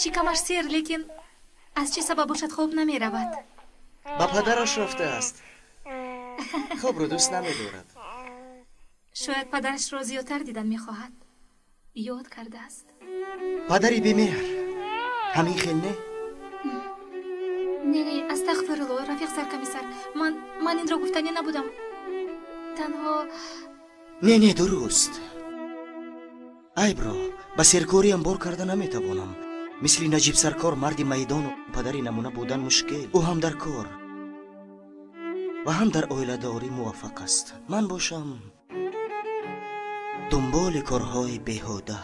Шикамаш сер, лекин аз чӣ сабаб бошад хоб намеравад? Ба падараш рафтааст. Хобро дӯст намедорад. Шояд падарашро зиёдтар дидан мехоҳад. Ёд кардааст. Падари бемеҳр. Ҳамин хел не? Не, не, астағфирулло, рафиқ саркомиссар. Ман инро гуфтанӣ набудам. Танҳо Не, не, дуруст. Айбро ба серкориам бор карда наметавонам. Мисли Наҷиб саркор марди майдону падари намуна будан мушкил. Ӯ ҳам дар кор ва ҳам дар оиладорӣ муваффақ аст. Ман бошам дунболи корҳои беҳуда.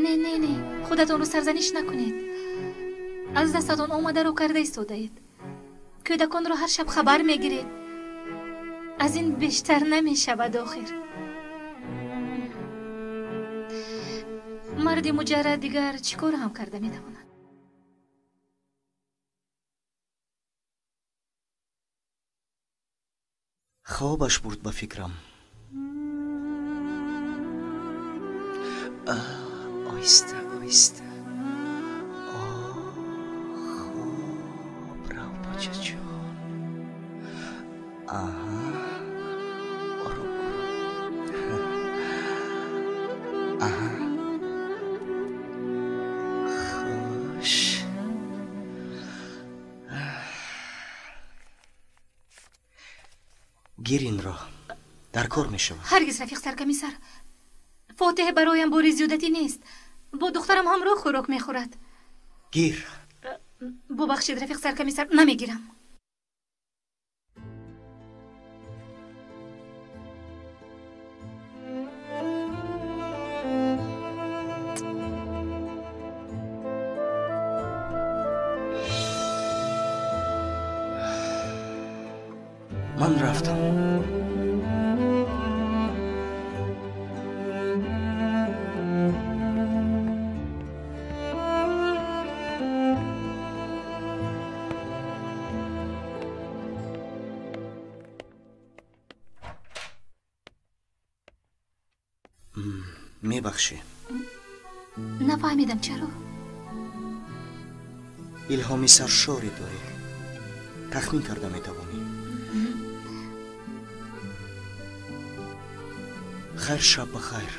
Не, не, не, худатонро сарзаниш накунед. Аз дастатон омадаро карда истодаед. Кӯдаконро ҳар шаб хабар мегиред. Аз ин бештар намешавад охир. Марди муҷаррад дигар чӣ кор ҳам карда метавонад? Хобаш бурд ба фикрам. Оҳиста, оҳиста. Хоб рав, бачаҷон. Аҳа, ором, ором. Аҳа. Хуш. Гир инро. Дар кор мешавад. Ҳаргиз, рафиқ саркомиссар. Фотеҳ бароям бори зиёдатӣ нест. Бо духтарам ҳамроҳ хӯрок мехӯрад. Гир. Бубахшед, рафиқ саркомиссар, намегирам. Ман рафтам. Мебахшӣ. Нафаҳмидам чаро. Илҳоми саршоре дорӣ. Тахмин карда метавонӣ. Хайр, шаб ба хайр.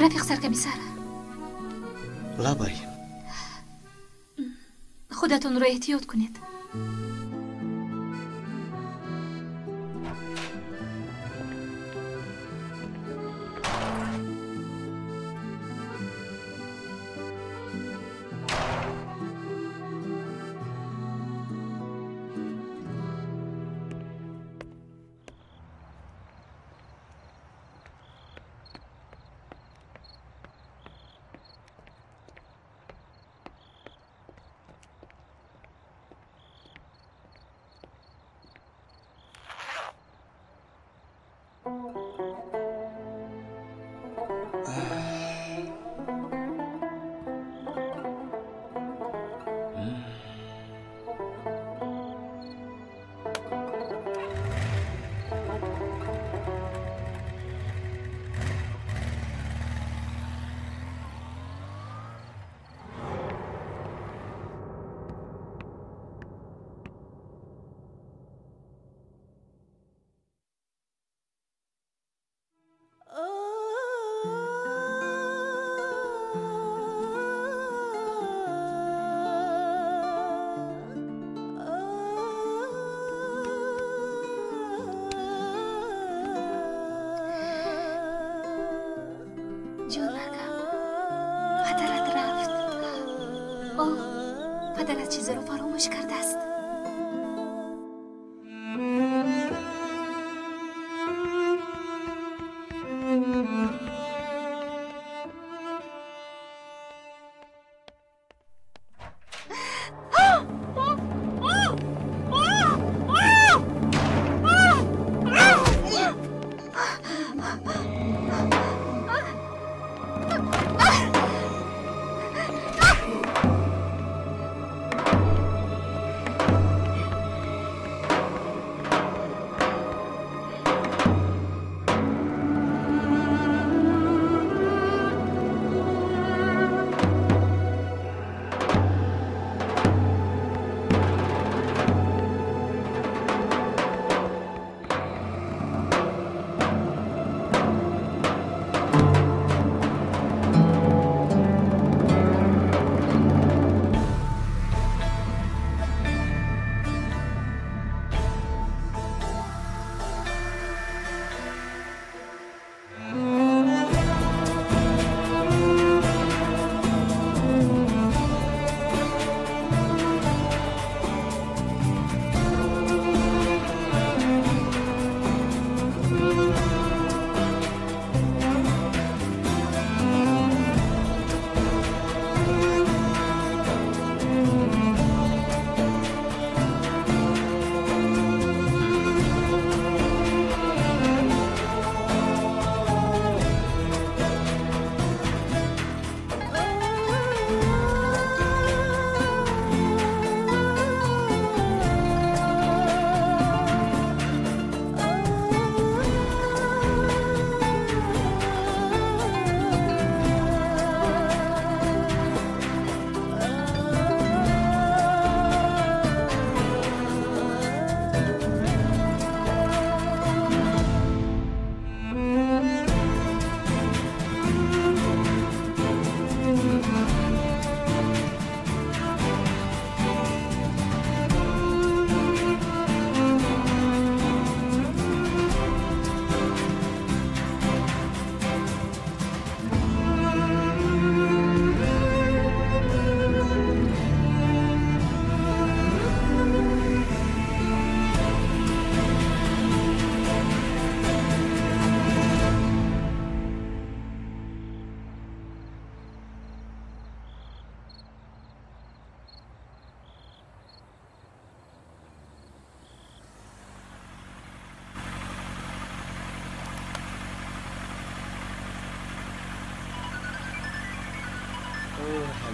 Рафиқ саркомиссар. Лабай. Худатонро эҳтиёт кунед. Падарат рафт. О, падарат чизеро фаромӯш кардааст.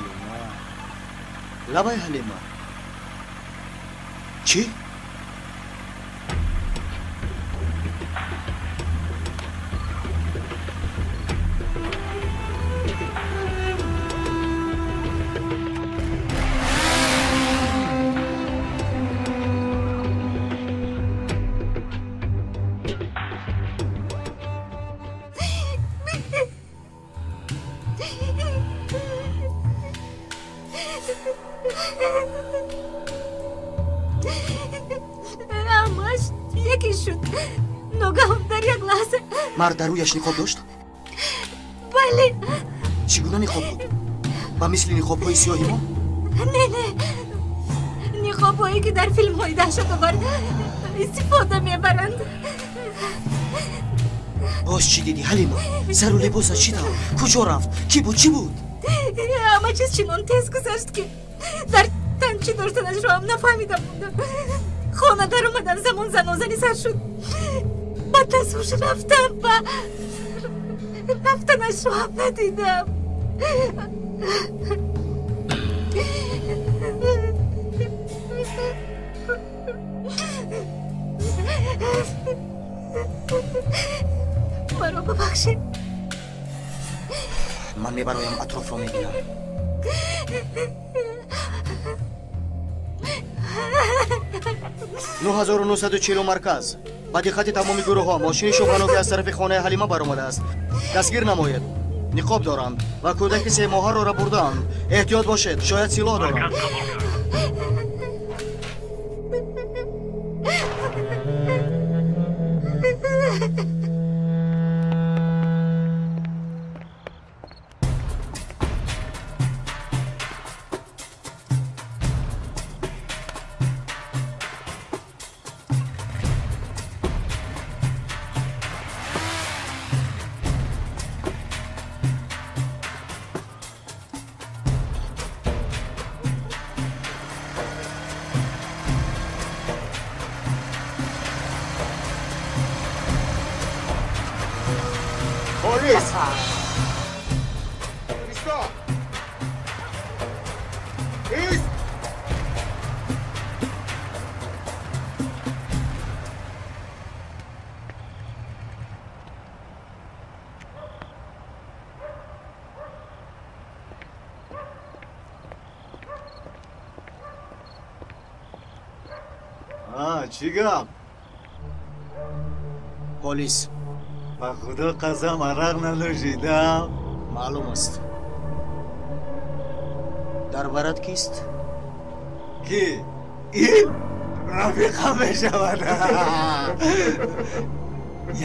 Ҳалима, лабай Ҳалима. Чӣ? Мард дар рӯяш ниқоб дошт? Бале. Чӣ гуна ниқоб буд? Ба мисли ниқобҳои сиёҳи мо? Не, не, ниқобҳое ки дар филмҳои даҳшатовар истифода мебаранд. Боз чӣ дидӣ, Ҳалима? Сару либосат чӣ тавр? Куҷо рафт? Кӣ буд? Чӣ буд? Ҳама чиз чунон тез гузашт, ки дар тан чӣ доштанашро ҳам нафаҳмида мондам. Хона даромадам, замон занозанӣ сар шуд. Ба тасуш рафтам ва рафтанашро ҳам надидам. Маро бубахшед. Ман мебароям, атрофро мебинам. 9940 марказ. Ба диққати тамоми гурӯҳҳо, мошини шубҳаноке аз тарафи хонаи Ҳалима баромадааст. Дастгир намоед. Ниқоб доранд ва кӯдаки семоҳаро рабурдаанд. Эҳтиёт бошед, шояд силоҳ доранд. Чӣ гап? Полис. Ба худо қасам, арақ нанӯшидам. Маълум аст. Дар барат кист? Ки? Ин рафиқам мешавад.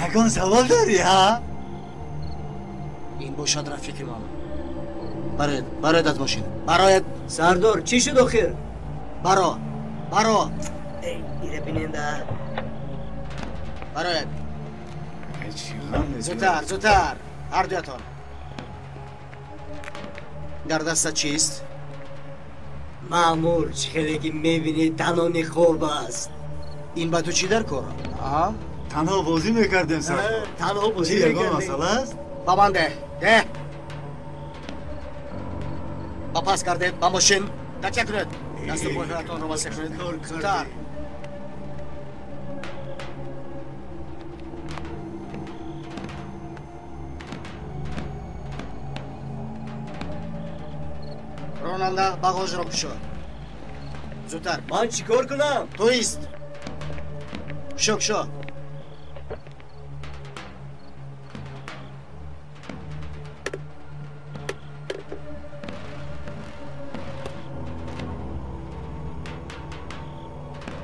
Ягон савол дорӣ, ҳа? Ин бошад рафиқи ман. Бароед, бароед аз мошин. Бароед. Сардор, чӣ шуд охир? Баро, баро. Бароед. Зудтар, зудтар, ҳар дуятон. Дар дастат чист? Маъмур, чӣ хеле ки мебинӣ, танҳо ниқоб аст. Ин ба ту чӣ дар кор? Танҳо бозӣ мекардем, сардор. Танҳо бозӣ Чӣ, ягон мекардем. масъала аст? Ба ман деҳ, деҳ. Ба пас гардед, ба мошин. Такя кунед. Дасту пойҳоятонро васеъ кунед. Зудтар. Ронанда, бағожро кушо. Зудтар. Ман чӣ кор кунам? Туист. Кушо, кушо.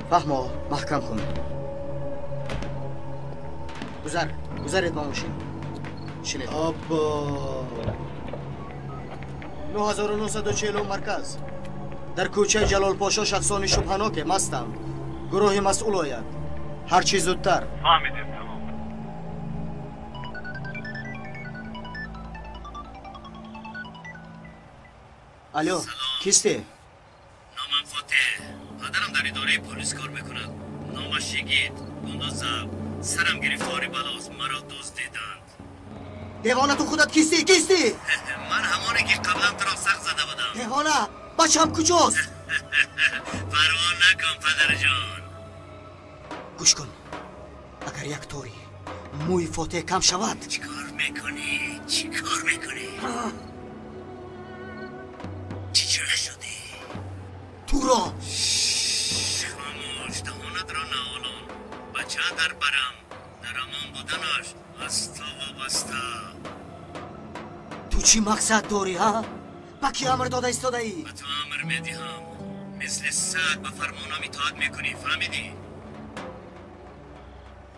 Фаҳмо, маҳкам кун. Гузар, гузаред ба мошин. Шинед. Оббо. 9940 марказ. Дар кӯчаи Ҷалолпошо шахсони шубҳаноке мастанд. Гурӯҳи масъул ояд. Ҳар чӣ зудтар. Фаҳмидем, тамом. Алло, кисте? Номам Фотеҳ. Падарам дар идораи полис кор мекунад. Номаш Йигит. Гундозаб. Сарам гирифтори балост. Маро дуздиданд. Девона, ту худат кистӣ? Кистӣ? Ман ҳамоне ки қаблан туро сахт зада будам. Девона, бачам куҷост? Парво накун, падарҷон. Гӯш кун, агар як тори мӯи Фотеҳ кам шавад. Чӣ кор мекунӣ? Чӣ кор мекунӣ? Чӣ чора шудӣ? Туро! Хомӯш, даҳонатро наолон. Бача дар барам, дар амон буданаш аз ту вобаста. Ту чӣ мақсад дорӣ, ҳа? Ба кӣ амр дода истодаӣ? Ба ту амр медиҳам. Мисли саг ба фармонам итоат мекунӣ, фаҳмидӣ?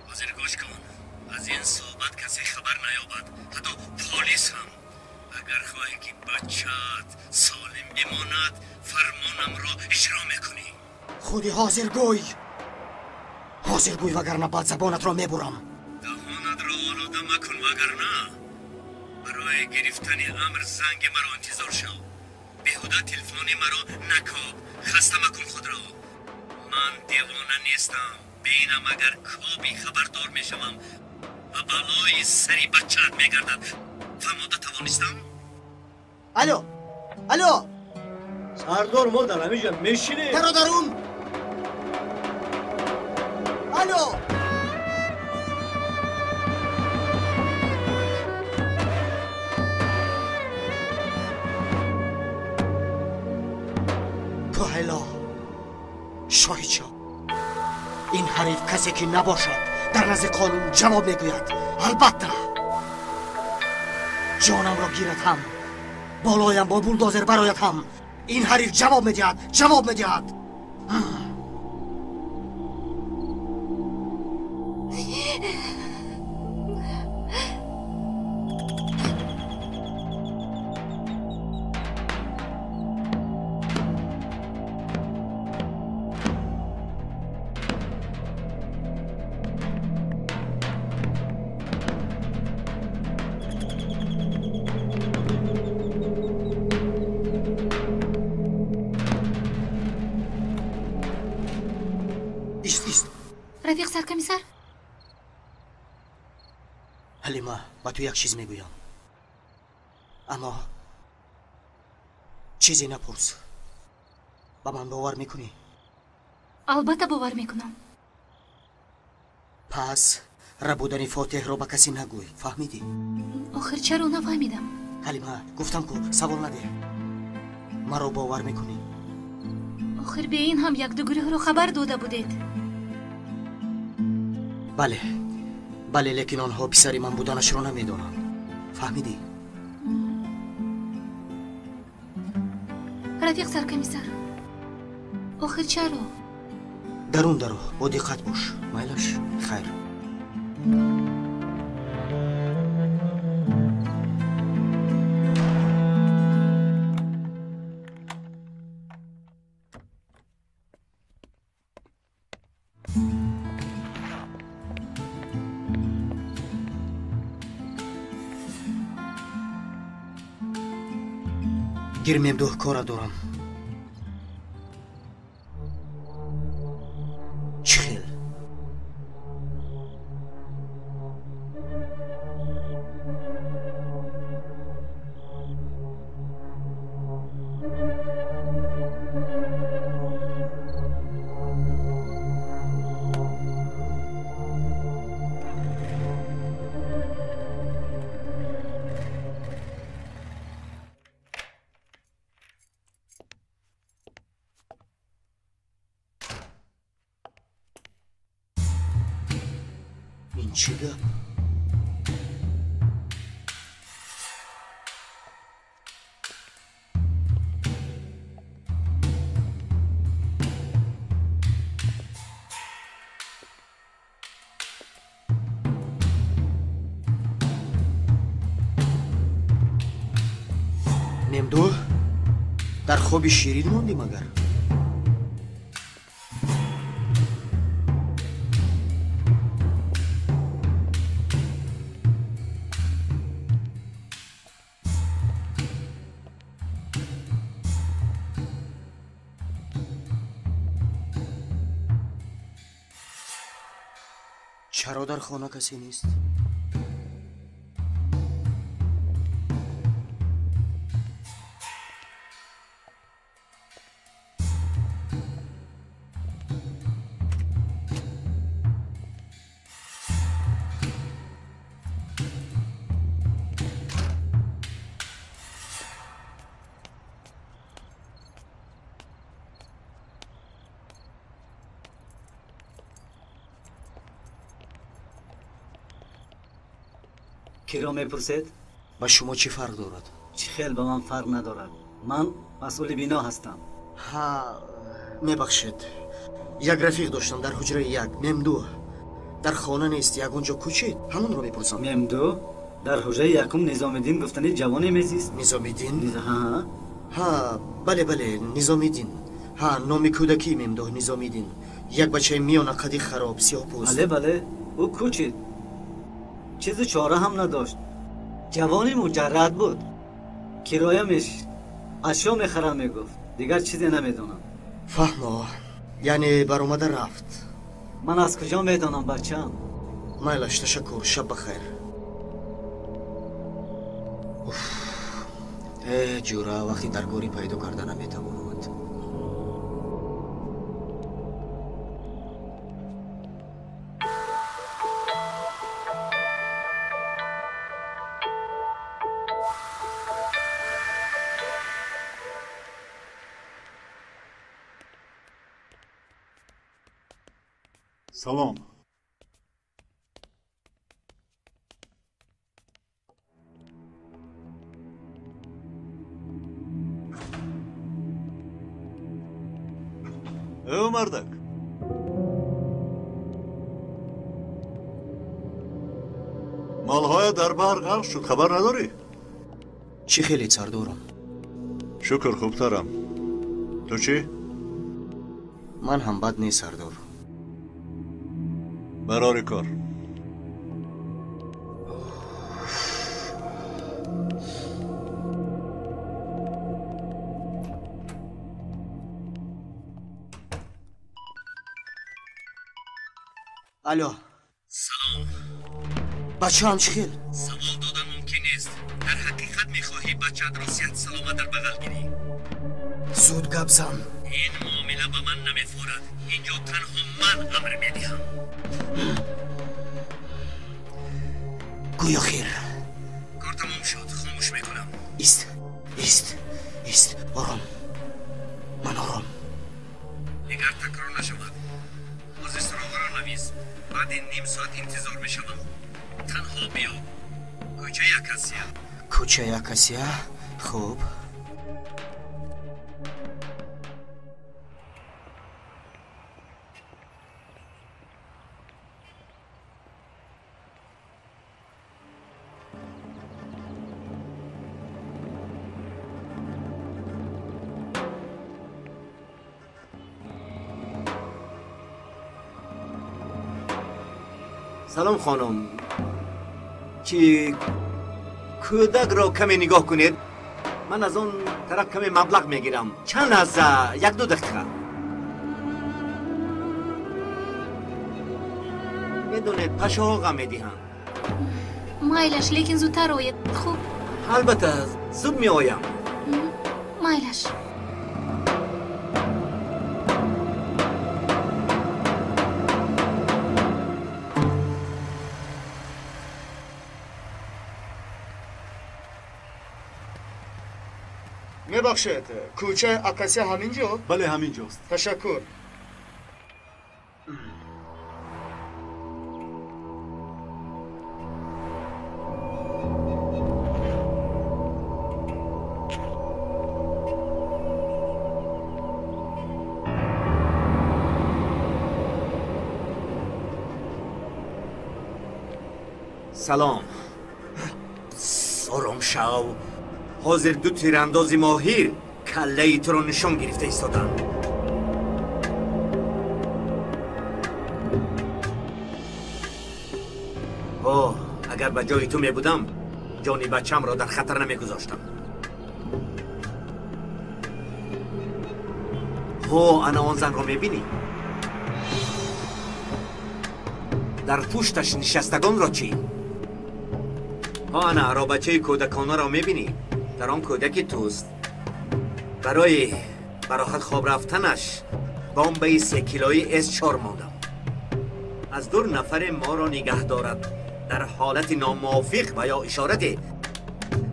Ҳозир гӯш кун. Аз ин суҳбат касе хабар наёбад, ҳатто полис ҳам. Агар хоҳӣ ки бачаат солим бимонад, фармонамро иҷро мекунӣ. Худи ҳозир гӯй. Ҳозир гӯй, вагарна бадзабонатро мебурам. Даҳонатро олуда макун, вагарна барои гирифтани амр занги маро интизор шав. Беҳуда телефони маро накоб, хаста макун худро. Ман девона нестам. Бинам агар коби хабардор мешавам ва балои сари бачаат мегардад. Фаҳмода тавонистам? Алло, алло! Сардор, мо дар ҳамин ҷо мешинем. Даро дарун! Алло! Коҳело, шоҳид шав. Ин ҳариф касе ки набошад, дар назди қонун ҷавоб мегӯяд. Албатта, ҷонамро гирад ҳам, болоям бо булдозер барояд ҳам, ин ҳариф ҷавоб медиҳад, ҷавоб медиҳад. Рафиқ саркомиссар? Ҳалима, ба ту як чиз мегӯям, аммо чизе напурс. Ба ман бовар мекунӣ? Албатта бовар мекунам. Пас рабудани Фотеҳро ба касе нагӯй, фаҳмидӣ? Охир чаро нафаҳмидам? Ҳалима, гуфтам ку савол надеҳ. Маро бовар мекунӣ? Охир бе ин ҳам якду гурӯҳро хабар дода будед. Бале, бале, лекин онҳо писари ман буданашро намедонанд. Фаҳмидӣ? Рафиқ саркомиссар, охир чаро? Дарун даро, бо диққат бош. Майлаш, хайр. Гир, Мемдуҳ, кора дорам. Чӣ хел? Ин чӣ гап? Мемдуҳ, дар хоби ширин мондӣ магар? Чаро дар хона касе нест? Киро мепурсед? Ба шумо чӣ фарқ дорад? Чӣ хел ба ман фарқ надорад? Ман масъули бино ҳастам. Ҳа, мебахшед. Як рафиқ доштам дар ҳуҷраи як, Мемду. Дар хона нест, ягон ҷо кӯчид. Ҳамонро мепурсам. Мемду? Дар ҳуҷраи якум Низомиддин гуфтани ҷавоне мезист. Низомиддин? Ҳа. Ҳа, бале, бале, Низомиддин. Ҳа, номи кӯдакии Мемду Низомиддин. Як бачаи миёнақади хароб, сиёҳпӯст. Бале, бале, ӯ кӯчид. Чизи чора ҳам надошт. Ҷавони муҷаррад буд. Кироя мешид. Ашё мехарам мегуфт. Дигар чизе намедонам. Фаҳмо, яъне баромада рафт. Ман аз куҷо медонам, бачаам? Майлаш, ташаккур, шаб бахайр. Э, ҷура, вақти даркорӣ пайдо карда наметавонад. Салом. Э, мардак. Молҳоя дар баҳр ғарқ шуд, хабар надорӣ? Чӣ хеле сардорам? Шукр, хубтарам. Ту чӣ? Ман ҳам бад нест, сардор. Барори кор. Алло. Салом. Бачаам чӣ хел? Савол додан мумкин нест. Дар ҳақиқат мехоҳӣ бачаатро сиҳат саломат дар бағал гирӣ? Зуд гап зан. Ин муомила ба ман намефорад. Инҷо танҳо ман амр медиҳам. Гӯё хир. Кор тамом шуд, хомӯш мекунам. Ист, ист, ист, ором. Ман ором. Дигар такрор нашавад. Ҳозир суроғаро навис. Баъди ним соат интизор мешавам. Танҳо биё. Кӯчаи Акасия. Кӯчаи Акасия? Хуб. Салом хонум. Чи кӯдакро каме нигоҳ кунед? Ман аз он тараф каме маблағ мегирам. Чанд лаҳза, як-ду дақиқа. Медонед, пашоҳо ғам медиҳанд. Майлаш, лекин зудтар оед, хуб? Албатта, зуд меоям. Майлаш. Мебахшед, кӯчаи Акасия ҳамин ҷо? Бале, ҳамин ҷост. Ташаккур. Салом. Ором шав. Ҳозир ду тирандози моҳир каллаи туро нишон гирифта истоданд. Оҳ, агар ба ҷои ту мебудам, ҷони бачамро дар хатар намегузоштам. Ҳо, ана он занро мебинӣ? Дар пушташ нишастагонро чӣ? Ҳо, ана аробачаи кӯдаконаро мебинӣ? Дар он кӯдаки туст. Барои ба роҳат хоб рафтанаш бомбаи секилои С4 мондам. Аз дур нафаре моро нигаҳ дорад. Дар ҳолати номувофиқ ва ё ишорате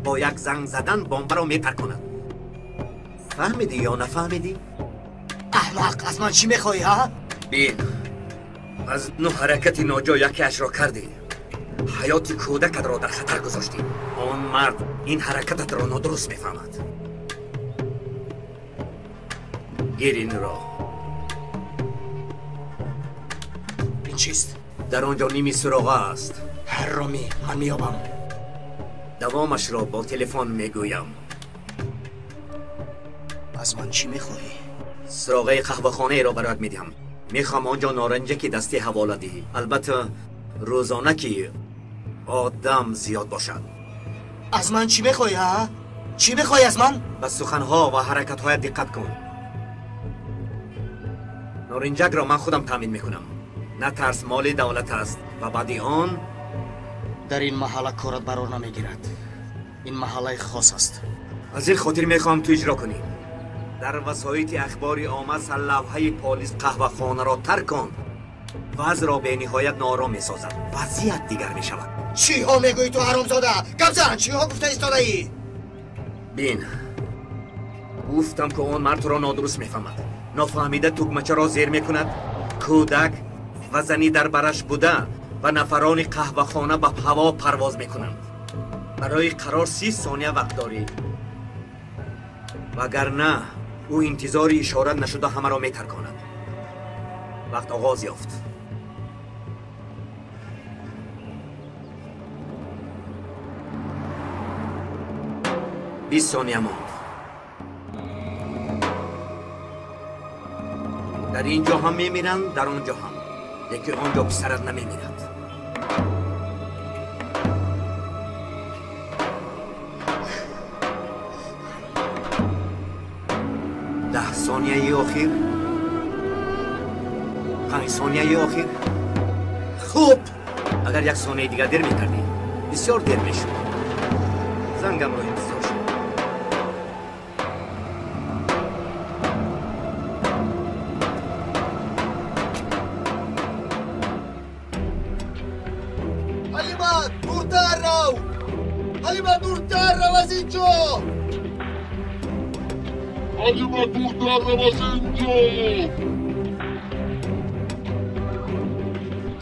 бо як занг задан бомбаро мепарконад. Фаҳмидӣ ё нафаҳмидӣ? Аҳмақ, аз ман чӣ мехоҳӣ, ҳа? Бин, аз ну ҳаракати ноҷо якеашро кардӣ. Ҳаёти кӯдакатро дар хатар гузоштӣ. Он мард ин ҳаракататро нодуруст мефаҳмад. Гир инро. Ин чист? Дар он ҷо ними суроға аст. Ҳаромӣ, ман меёбам. Давомашро бо телефон мегӯям. Аз ман чӣ мехоҳӣ? Суроғаи қаҳвахонаеро бароят медиҳам. Мехоҳам он ҷо норанҷаки дастӣ ҳавола диҳӣ. Албатта, рӯзона ки одам зиёд бошад. Аз ман чӣ мехоҳӣ, ҳа? Чӣ мехоҳӣ аз ман? Ба суханҳо ва ҳаракатҳоят диққат кун. Норинҷакро ман худам таъмин мекунам. Натарс, моли давлат аст ва баъди он дар ин маҳалла корат барор намегирад. Ин маҳаллаи хос аст. Аз ин хотир мехоҳам ту иҷро кунӣ. Дар васоити ахбори омма сарлавҳаи полис қаҳвахонаро тарк кун. Вазъро бениҳоят ноором месозад. Вазъият дигар мешавад. Чиҳо мегӯӣ ту, ҳаромзода? Гап зан, чиҳо гуфта истодаӣ? Бин, гуфтам ки он мард туро нодуруст мефаҳмад. Нофаҳмида тугмачаро зер мекунад. Кӯдак ва зани дар бараш буда ва нафарони қаҳвахона ба ҳаво парвоз мекунанд. Барои қарор 30 сония вақт дорӣ. Вагарна ӯ интизори ишорат нашуда ҳамаро метарконад. Вақт оғоз ёфт. 20 сония монд. Дар ин ҷо ҳам мемиранд, дар он ҷо ҳам. Лекин он ҷо писарат намемирад. 10 сонияи охир, 5 сонияи охир. Хуб, агар як сонияи дигар дер мекардӣ, бисёр дер мешуд. Зангамро интизор шуд. Ҳалима, дуртар рав! Ҳалима, дуртар рав аз ин ҷо! Ҳалима, дуртар рав аз ин ҷо!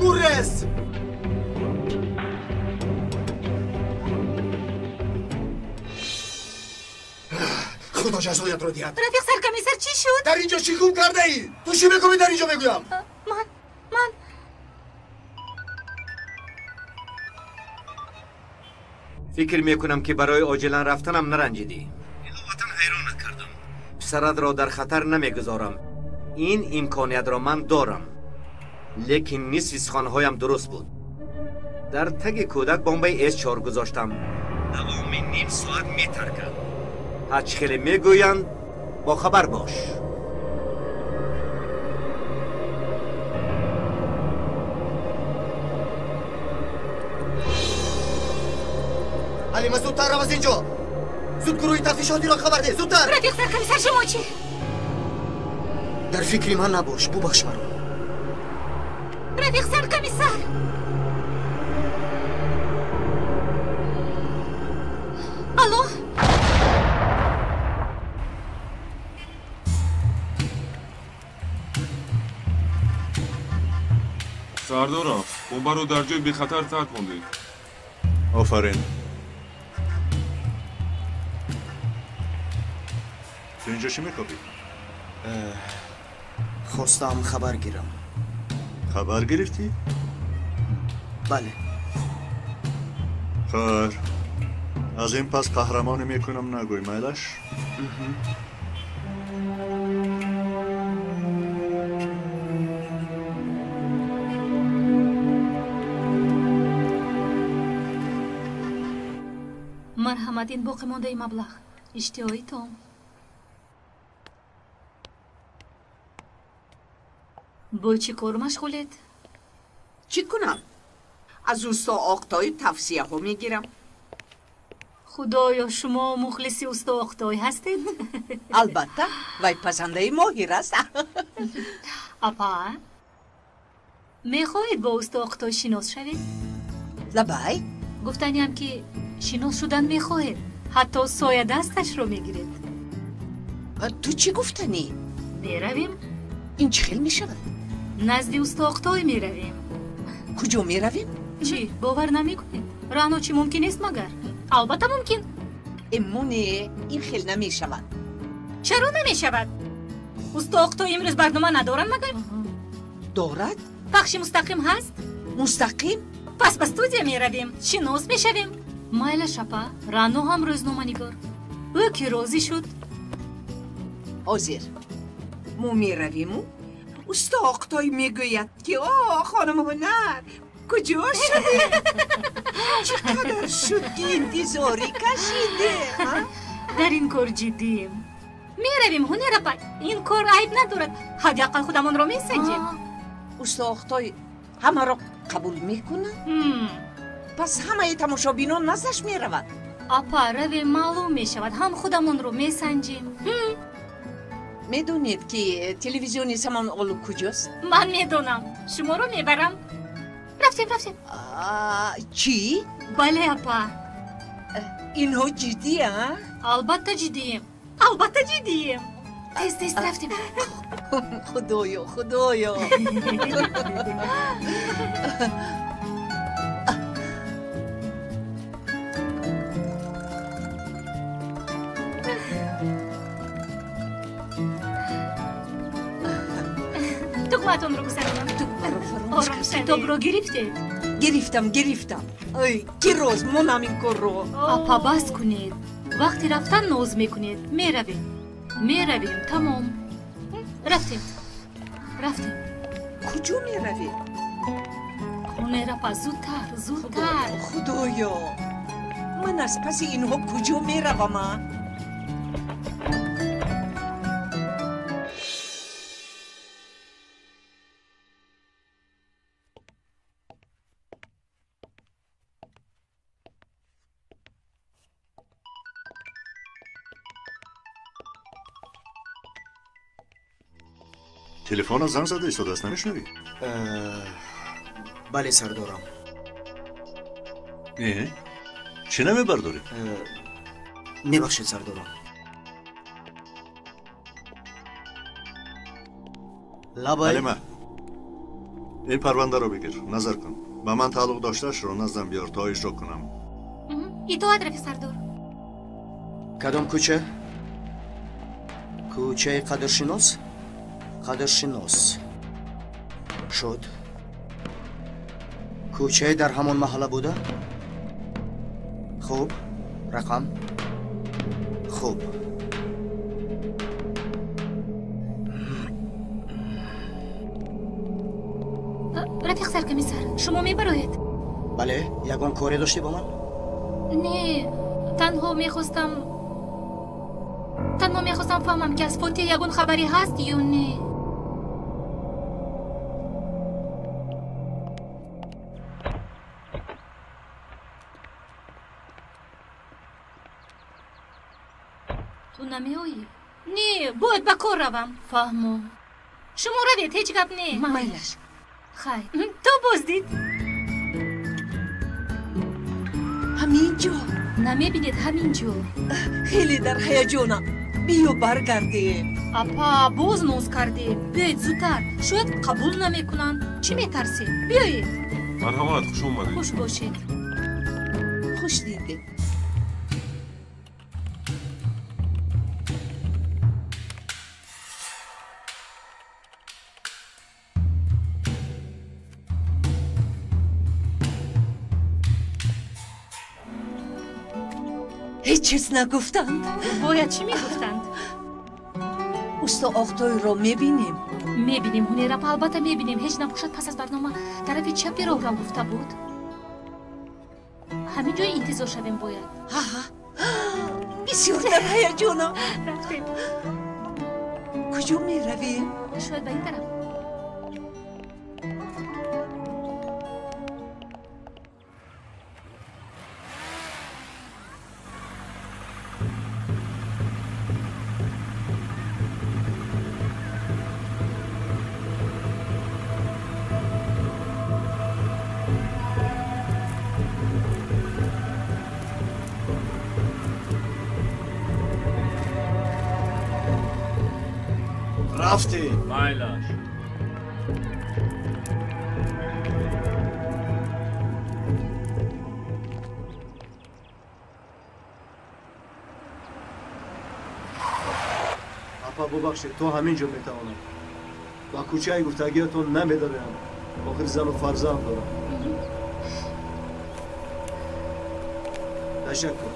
Гурез! Худо ҷазоятро диҳад. Рафиқ саркомиссар, чӣ шуд? Дар ин ҷо чӣ гум кардаӣ? Ту чӣ мекунӣ дар ин ҷо мегӯям? Ман фикр мекунам ки барои оҷилан рафтанам наранҷидӣ. Иловатан ҳайронат кардам. Писаратро дар хатар намегузорам. Ин имкониятро ман дорам. Лекин нисфи суханҳоям дуруст буд. Дар таги кӯдак бомбаи С4 гузоштам. Давоми ним соат метаркад. Ҳарчи хеле мегӯянд, бохабар бош. Ҳалима, зудтар рав аз ин ҷо! Зуд гурӯҳи тафтишотиро хабар деҳ, зудтар! Рафиқ саркомиссар, шумо чӣ? Дар фикри ман набош, бубахш маро. Рафиқ саркомиссар! Алло? Сардоров, бомбаро дар ҷои бехатар таркондед. Офарин. Ту инҷо чӣ мекобӣ? Хостам хабар гирам. Хабар гирифтӣ? Бале. Хайр. Аз ин пас қаҳрамонӣ мекунам нагӯй, майлаш? Марҳамат, ин боқӣ мондаи маблағ. Иштиҳои том. Бо чӣ кор машғулед? Чӣ кунам? Аз усто Оқтои тавсияҳо мегирам. Худоё, шумо мухлиси усто Оқтой ҳастед? Албатта, вай пазандаи моҳир аст. Апа, мехоҳед бо усто Оқтой шинос шавед? Лабай? Гуфтаниам ки шинос шудан мехоҳед, ҳатто соядасташро мегиред. Ту чӣ гуфтанӣ? Меравем. Ин чӣ хел мешавад? Назди усто Оқтой меравем. Куҷо меравем? Чӣ, бовар намекунед? Рано чӣ мумкин нест магар? Албатта мумкин. Эмоне, ин хел намешавад. Чаро намешавад? Усто Оқтой имрӯз барнома надоранд магар? Дорад. Пахши мустақим ҳаст? Мустақим? Пас ба студия меравем, шинос мешавем. Майлаш апа, Рано ҳам рӯзноманигор. Ӯ ки розӣ шуд. Ҳозир мо меравиму усто Оқтой мегӯяд ки о хонум ҳунар куҷо шудед? Чӣ қадар шуд ки интизорӣ кашиде? Дар ин кор ҷиддием. Меравем ҳунар апа, ин кор айб надорад. Ҳадди ақал худамонро месанҷем. Усто Оқтой ҳамаро қабул мекунад? Пас ҳамаи тамошобинон наздаш меравад. Апа, равем, маълум мешавад. Ҳам худамонро месанҷем. Медонед ки телевизиони Самонолу куҷост? Ман медонам. Шуморо мебарам. Рафтем, рафтем. Чӣ? Бале, апа. Инҳо ҷиддианд? Албатта ҷиддием. Албатта ҷиддием. Тез, тез рафтем. Худоё, худоё. Тугматонро гузаронам. Тугмаро фаромӯш кардам. Китобро гирифтед? Гирифтам, гирифтам. Ой, ки роз монам ин корро. Апа, бас кунед. Вақти рафтан ноз мекунед. Меравем. Меравем, тамом. Рафтем. Рафтем. Куҷо меравем? Ҳунар апа, зудтар, зудтар. Худоё, ман аз паси инҳо куҷо меравам, а? Телефонро занг зада истодааст, намешунавӣ? Бале, сардорам. Э, чӣ намебардорӣ? Мебахшед, сардорам. Лабай. Ҳалима, ин парвандаро бигир, назар кун. Ба ман тааллуқ доштаашро наздам биёр, то иҷро кунам. Итоат, рафиқ сардор. Кадом кӯча? Кӯчаи Қадршинос? Қадршинос шуд. Кӯчае дар ҳамон маҳалла буда? Хуб, рақам? Хуб. Рафиқ саркомиссар, шумо мебароед? Бале, ягон коре доштӣ бо ман? Не, танҳо мехостам фаҳмам ки аз Фотиҳ ягон хабаре ҳаст ё не. Ту намеоӣ? Не, бояд ба кор равам. Фаҳмо. Шумо равед, ҳеҷ гап не. Майлаш. Хай, то боздид. Ҳамин ҷо. Намебинед, ҳамин ҷо. Хеле дар ҳаяҷонам. Биё баргардем. Апа, боз ноз кардем. Биёед зудтар. Шояд қабул намекунанд. Чӣ метарсед? Биёед. Марҳамат, хуш омадед. Хуш бошед. Хуш дидед. Ҳеҷ чиз нагуфтанд. Бояд чӣ мегуфтанд? Усто Оқтойро мебинем. Мебинем, Ҳунер апа, албатта мебинем. Ҳеҷ набошад пас аз барнома тарафи чапи роҳрав гуфта буд. Ҳамин ҷой интизор шавем бояд. Ҳа, бисёр дар ҳаяҷонам. Рафтем. Куҷо меравем? Шояд ба ин тараф. Рафтем. Майлаш. Бубахшед, то ҳамин ҷо метавонам. Ба кӯчаи гуфтагиятон намедароям. Охир зану фарзанд дорам. Ташаккур.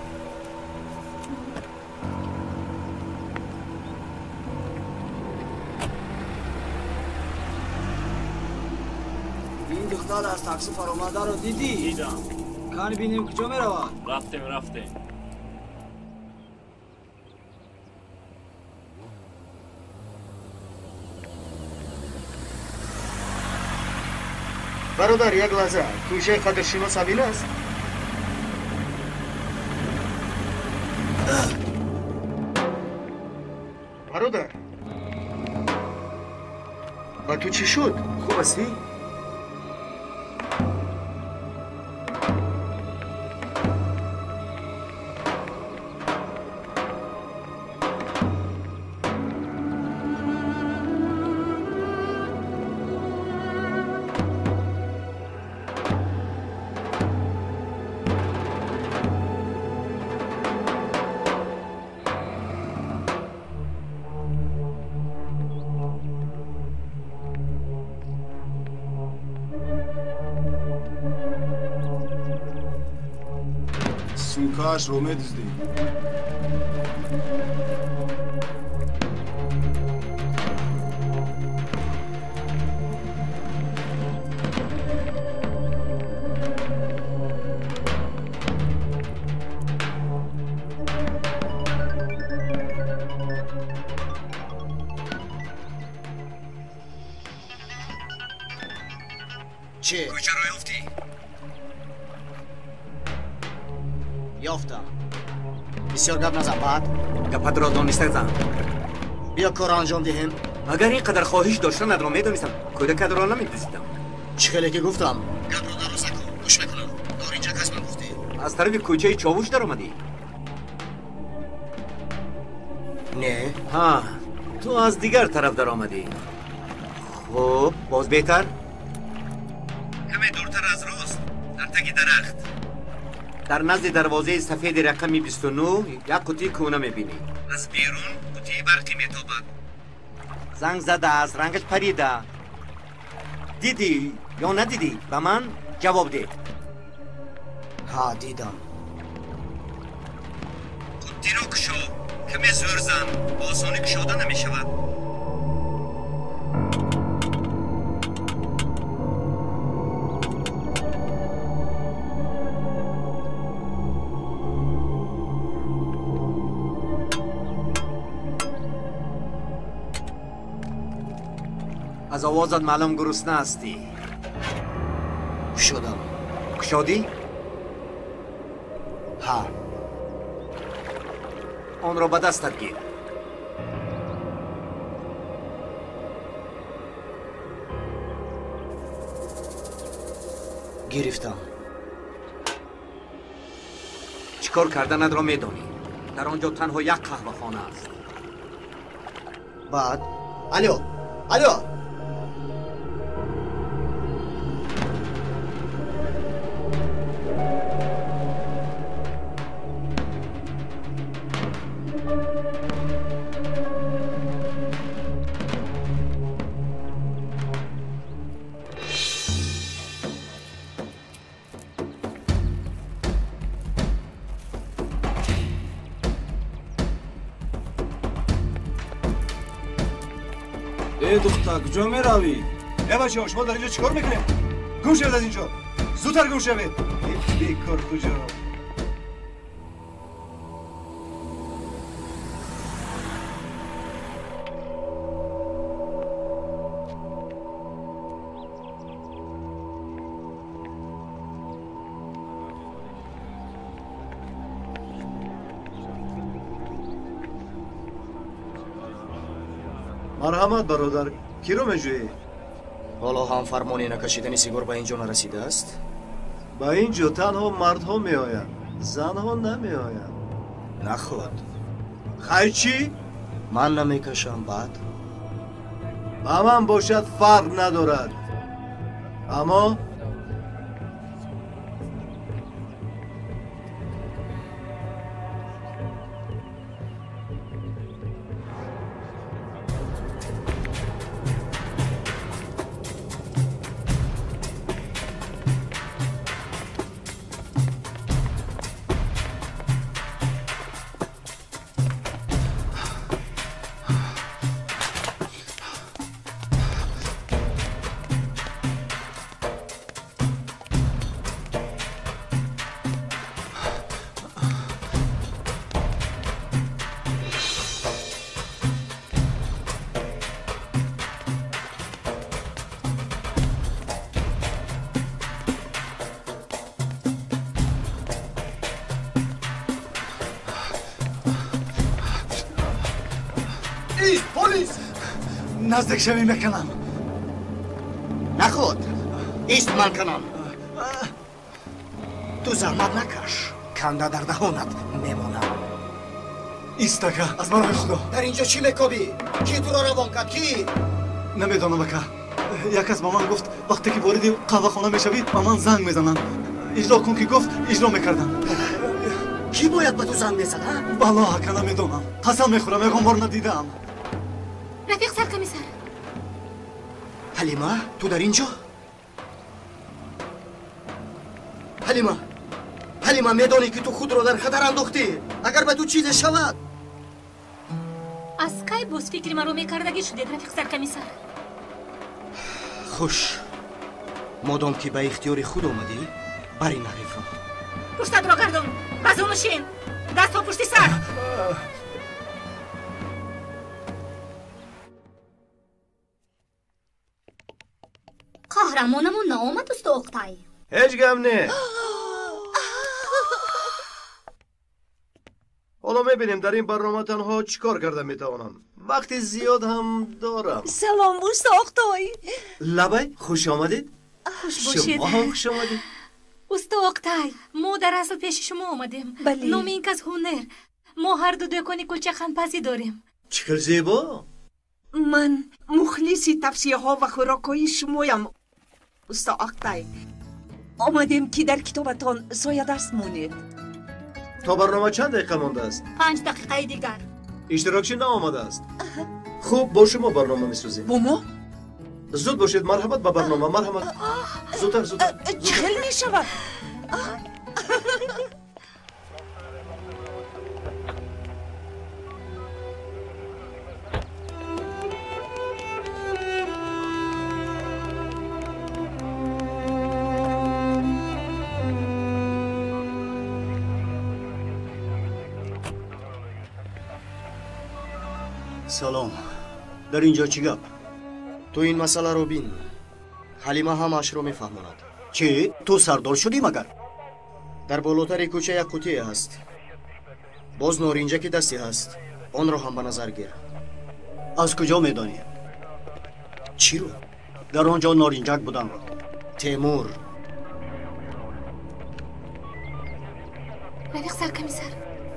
Ин духтар аз такси фаромадаро дидӣ? Дидам. Кани бинем куҷо меравад? Рафтем, рафтем. Бародар, як лаҳза, кӯчаи қадршинос ҳамин аст? Бародар, ба ту чӣ шуд? Хуб ҳастӣ? Сумкаашро медуздӣ. Чӣ? Кӯчаро ёфтӣ? Ёфтам. Бисёр гап назан, баъд гапатро дониста зан. Биё корро анҷом диҳем. Агар ин қадар хоҳиш доштанатро медонистам, кӯдакатро намедуздидам. Чӣ хеле ки гуфтам, гапро дароза кун, гӯш мекунам. Норинҷак аз ман гуфтӣ. Аз тарафи кӯчаи Човуш даромадӣ? Не. Ҳа, ту аз дигар тараф даромадӣ. Хуб, боз беҳтар? Каме дуртар аз рост, дар таги дарахт. Дар назди дарвозаи сафеди рақами 29 як қутии кӯна мебинӣ. Аз берун қутии барқӣ метобад. Занг задааст, рангаш парида. Дидӣ ё надидӣ? Ба ман ҷавоб деҳ. Ҳа, дидам. Қуттиро кушо, каме зӯр зан, ба осонӣ кушода намешавад. Аз овозат маълум гурусна ҳастӣ. Кушодам. Кушодӣ? Ҳа. Онро ба дастат гир. Гирифтам. Чӣ кор карданатро медонӣ. Дар он ҷо танҳо як қаҳвахона аст. Баъд? Алё! Алё! Э духтар, куҷо меравӣ? Э бачаҳо, шумо дар инҷо чӣ кор мекунед? Гум шавед аз инҷо! Зудтар гум шавед! Бекор куҷо? Марҳамат, бародар, киро меҷӯӣ? Ҳоло ҳам фармони накашидани сигор ба ин ҷо нарасидааст? Ба ин ҷо танҳо мардҳо меоянд, занҳо намеоянд. Наход. Хай чӣ? Ман намекашам, баъд? Ба ман бошад фарқ надорад. Аммо Наздик шавӣ мекунам. Наход, ист ман канам. Ту заҳмат накаш, канда дар даҳонат мемонам. Ист ака, аз барои Худо. Дар инҷо чӣ мекобӣ? Кӣ туро равон кард? Кӣ? Намедонам ака. Як кас ба ман гуфт вақте ки вориди қаҳвахона мешавӣ ба ман занг мезананд. Иҷро кун ки гуфт, иҷро мекардам. Кӣ бояд ба ту занг мезад, а? Валлоҳ ака, намедонам. Қасам мехӯрам, ягон бор надидаам. Рафиқ саркомиссар. Ҳалима, ту дар инҷо? Ҳалима, Ҳалима, медонӣ ки ту худро дар хатар андохтӣ. Агар ба ту чизе шавад. Аз кай боз фикри маро мекардагӣ шудед, рафиқ саркомиссар? Хуш, модом ки ба ихтиёри худ омадӣ, бари нарифро. Пуштатро гардон, ба зону шин, дастҳо пушти сар. Қаҳрамонамон наомад, усто Оқтай? Ҳеҷ гап не. Ҳоло мебинем дар ин барнома танҳо чӣ кор карда метавонам. Вақти зиёд ҳам дорам. Салом, усто Оқтой. Лабай, хуш омадед. Хуш бошед. Шумо ҳам хуш омадед. Усто Оқтай, мо дар асл пеши шумо омадем. Бале. Номи ин кас Ҳунер. Мо ҳарду дӯкони кулчахандпазӣ дорем. Чӣ хел зебо! Ман мухлиси тавсияҳо ва хӯрокҳои шумоям, усто Оқтай. Омадем ки дар китобатон соядаст монед. То барнома чанд дақиқа мондааст? 5 дақиқаи дигар. Иштирокчӣ наомадааст. Хуб, бо шумо барнома месозем. Бо мо? Зуд бошед, марҳамат ба барнома, марҳамат. Зудтар, зудтар. Чӣ хел мешавад? Салом. Дар инҷо чӣ гап? Ту ин масъаларо бин. Ҳалима ҳамаашро мефаҳмонад. Чӣ? Ту сардор шудӣ магар? Дар болотари кӯча як қутие ҳаст. Боз норинҷаки дасти ҳаст. Онро ҳам ба назар гир. Аз куҷо медонӣ? Чиро? Дар он ҷо норинҷак буданро. Темур. Рафиқ саркомиссар,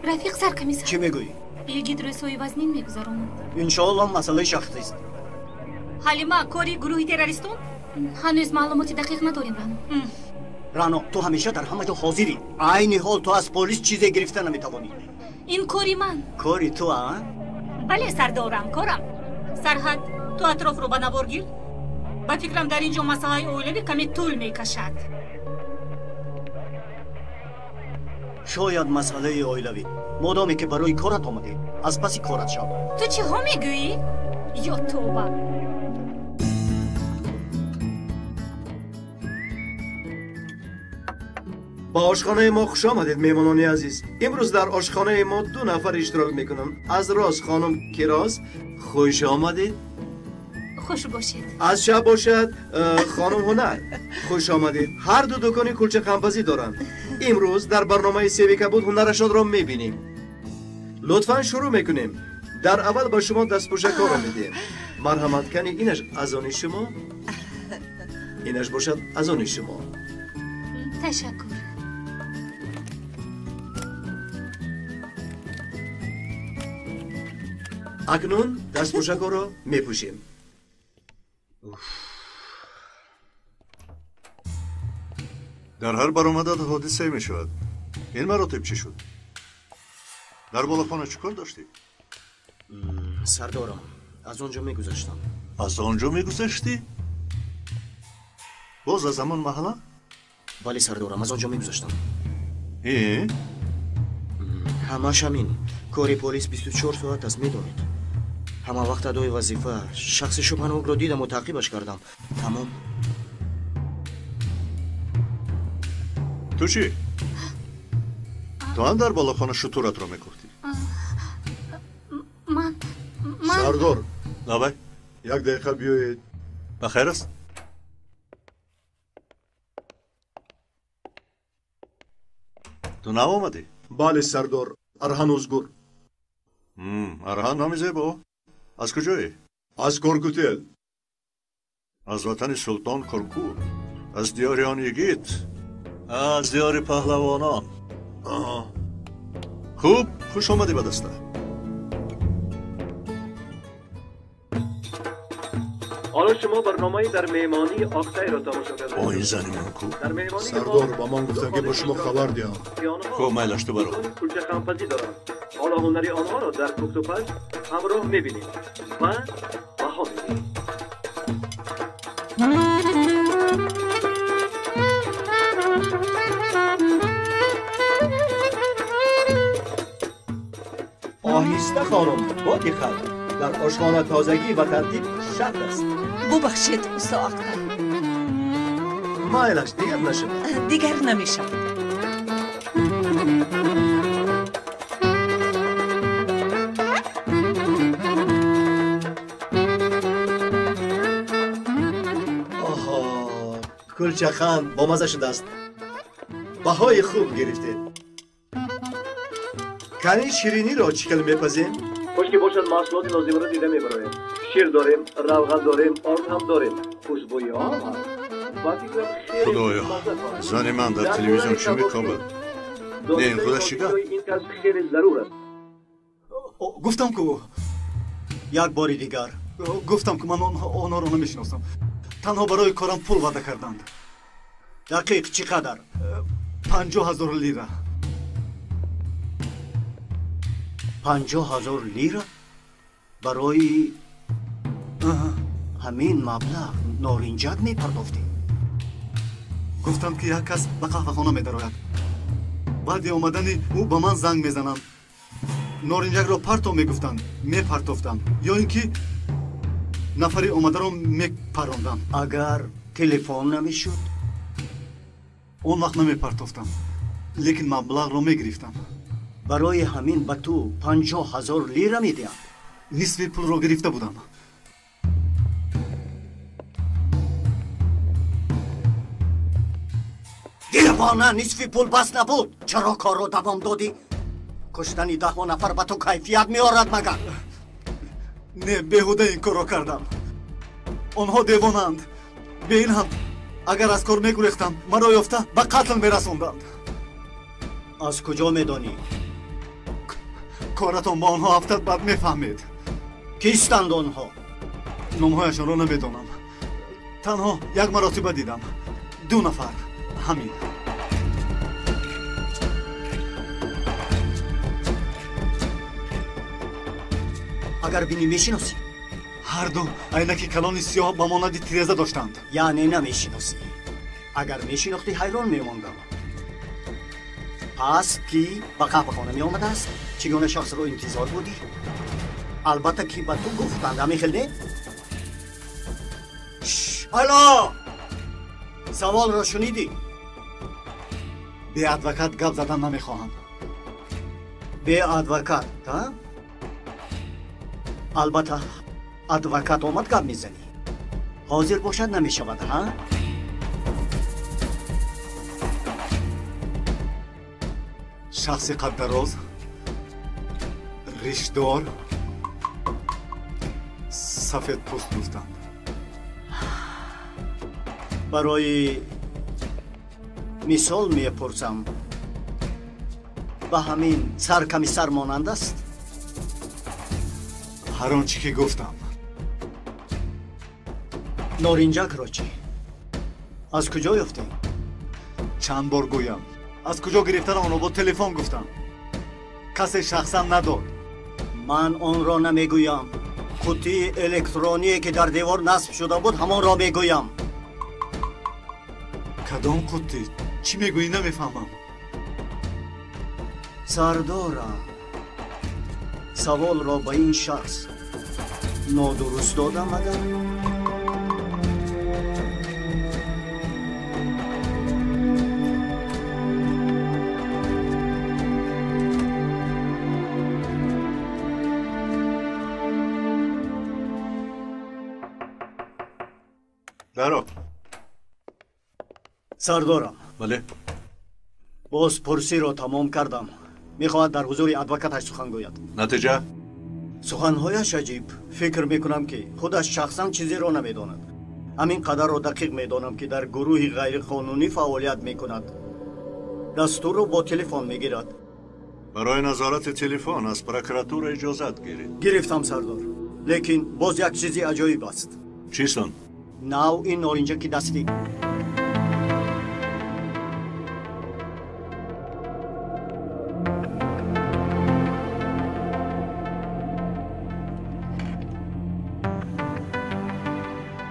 рафиқ саркомиссар. Чӣ мегӯӣ? Йигит рӯзҳои вазнин мегузаронад. Иншоаллоҳ масъалаи шахсист. Ҳалима, кори гурӯҳи террористон? Ҳанӯз маълумоти дақиқ надорем, Рано. Рано, ту ҳамеша дар ҳама ҷо ҳозирӣ. Айни ҳол ту аз полис чизе гирифта наметавонӣ. Ин кори ман. Кори ту, а? Бале, сардорам, корам. Сарҳад, ту атрофро ба навор гир. Ба фикрам, дар ин ҷо масъалаи оилавӣ каме тӯл мекашад. Шояд масъалаи оилавӣ. Модоме ки барои корат омадӣ, аз паси корат шав. Ту чиҳо мегӯӣ? Ё тоба! Ба ошхонаи мо хуш омадед, меҳмонони азиз. Имрӯз дар ошхонаи мо 2 нафар иштирок мекунанд. Аз рост хонум Кироз, хуш омадед. Хуш бошед. Аз чап бошад хонум Ҳунар, хуш омадед. Ҳар ду дукони кулчақандпазӣ доранд. Имрӯз дар барномаи себи кабуд ҳунарашонро мебинем. Лутфан шурӯъ мекунем. Дар аввал ба шумо дастпӯшакҳоро медиҳем. Марҳамат, кани инаш аз они шумо, инаш бошад аз они шумо. Ташаккур. Акнун дастпӯшакҳоро мепӯшем. Дар ҳар баромадат ҳодисае мешавад. Ин маротиб чӣ шуд? Дар болохона чӣ кор доштӣ? Сардорам, аз он ҷо мегузаштам. Аз он ҷо мегузаштӣ? Боз аз ҳамон маҳалла? Бале, сардорам, аз он ҷо мегузаштам. Э? Ҳамаш ҳамин. Кори полис 24 соат аст, медонед. Ҳама вақт адои вазифа. Шахси шубҳанокро дидаму таъқибаш кардам. Тамом. Ту чӣ? Ту ҳам дар болохона шутуратро мекуфтӣ? Ман Сардор, Лабай, як дақиқа биёед. Ба хайр аст? Ту нав омадӣ? Бале, сардор, Арҳан Узгур. Арҳан номи зебо. Аз куҷое? Аз Коркутел. Аз ватани султон Коркут. Аз диёри он йигит. Аз диёри паҳлавонон. Хуб, хуш омадӣ ба даста. ҳоло шумо барномаи дар меҳмонии Октайро тамошо кардед. Бо ин зани ман ку? Сардор, ба ман гуфтанд ки бо шумо хабар диҳам. Хуб, майлаш, ту баро. Кулчахампазӣ доранд. ҳоло ҳунари онҳоро дар пухтупаз ҳамроҳ мебинем ва баҳо медиҳем. Оҳиста хонум, бо диққат. Дар ошхона тозагӣ ва тартиб шарт аст. Бубахшед, усто Актай. Майлаш, дигар нашавад. Дигар намешавад. Оҳо, кулчахан бомаза шудааст. Баҳои хуб гирифтед. Кани шириниро чӣ хел мепазем? Хуш ки бошад, маҳсулоти лозимаро дида мебароем. Шир дорем, равған дорем, орд ҳам дорем. Хушбӯиҳо ҳам ҳаст. Ба фикрам хеле Худоё, мазза хоҳад. зани ман дар телевизион чӣ мекобад? Не, ин худаш чӣ гап? Ин кас хеле зарур аст. Гуфтам ку. Як бори дигар. Гуфтам ку ман онҳоро намешиносам. Танҳо барои корам пул ваъда карданд. Дақиқ чӣ қадар? 50,000 лира. 50,000 лира? Барои ҳамин маблағ норинҷак мепардохтӣ? Гуфтанд ки як кас ба қаҳвахона медарояд. Баъди омадани ӯ ба ман занг мезананд. Норинҷакро парто мегуфтанд, мепартофтам, ё ин ки нафари омадаро мепарондам. Агар телефон намешуд? Он вақт намепартофтам, лекин маблағро мегирифтам. Барои ҳамин ба ту 50,000 лира медиҳанд? Нисфи пулро гирифта будам. Девона, нисфи пул бас набуд. Чаро корро давом додӣ? Куштани даҳо нафар ба ту кайфият меорад магар? Не, беҳуда ин корро кардам. Онҳо девонаанд. Бе ин ҳам агар аз кор мегурехтам, маро ёфта ба қатл мерасонданд. Аз куҷо медонӣ? Коратон ба онҳо афтад, баъд мефаҳмед. Кистанд онҳо? Номҳояшонро намедонам. Танҳо як маротиба дидам. 2 нафар. Ҳамин. Агар бинӣ мешиносӣ? Ҳар ду айнаки калони сиёҳ ба монанди тиреза доштанд. Яъне намешиносӣ. Агар мешинохтӣ, ҳайрон мемондам. Пас кӣ ба қаҳвахона меомадааст? Чӣ гуна шахсро интизор будӣ? Албатта ки ба ту гуфтанд, ҳамин хел не? Ало! Саволро шунидӣ? Бе адвокат гап задан намехоҳам. Бе адвокат, а? Албатта, адвокат омад гап мезанӣ. Ҳозир бошад намешавад, ҳа? Шахси қаддароз, ришдор, сафедпӯст гуфтанд. Барои мисол мепурсам, ба ҳамин сар ками сар монанд аст? Ҳар он чӣ ки гуфтам. Норинҷакро чӣ? Аз куҷо ёфтем? Чанд бор гӯям. Аз куҷо гирифтан онро бо телефон гуфтам. Касе шахсан надод. Ман онро намегӯям. Қуттии электроние ки дар девор насб шуда буд, ҳамонро мегӯям. Кадом қуттӣ? Чӣ мегӯӣ намефаҳмам. Сардорам, саволро ба ин шахс нодуруст додам агар? Даро. Сардорам. Бале. Бозпурсиро тамом кардам. Мехоҳад дар ҳузури адвокаташ сухан гӯяд. Натиҷа? Суханҳояш аҷиб. Фикр мекунам, ки худаш шахсан чизеро намедонад. Ҳамин қадарро дақиқ медонам, ки дар гурӯҳи ғайриқонунӣ фаъолият мекунад. Дастурро бо телефон мегирад. Барои назорати телефон аз прокуратура иҷозат гиред. Гирифтам, сардор. Лекин боз як чизи аҷоиб аст. Чист он? Навъи норинҷаки дастӣ.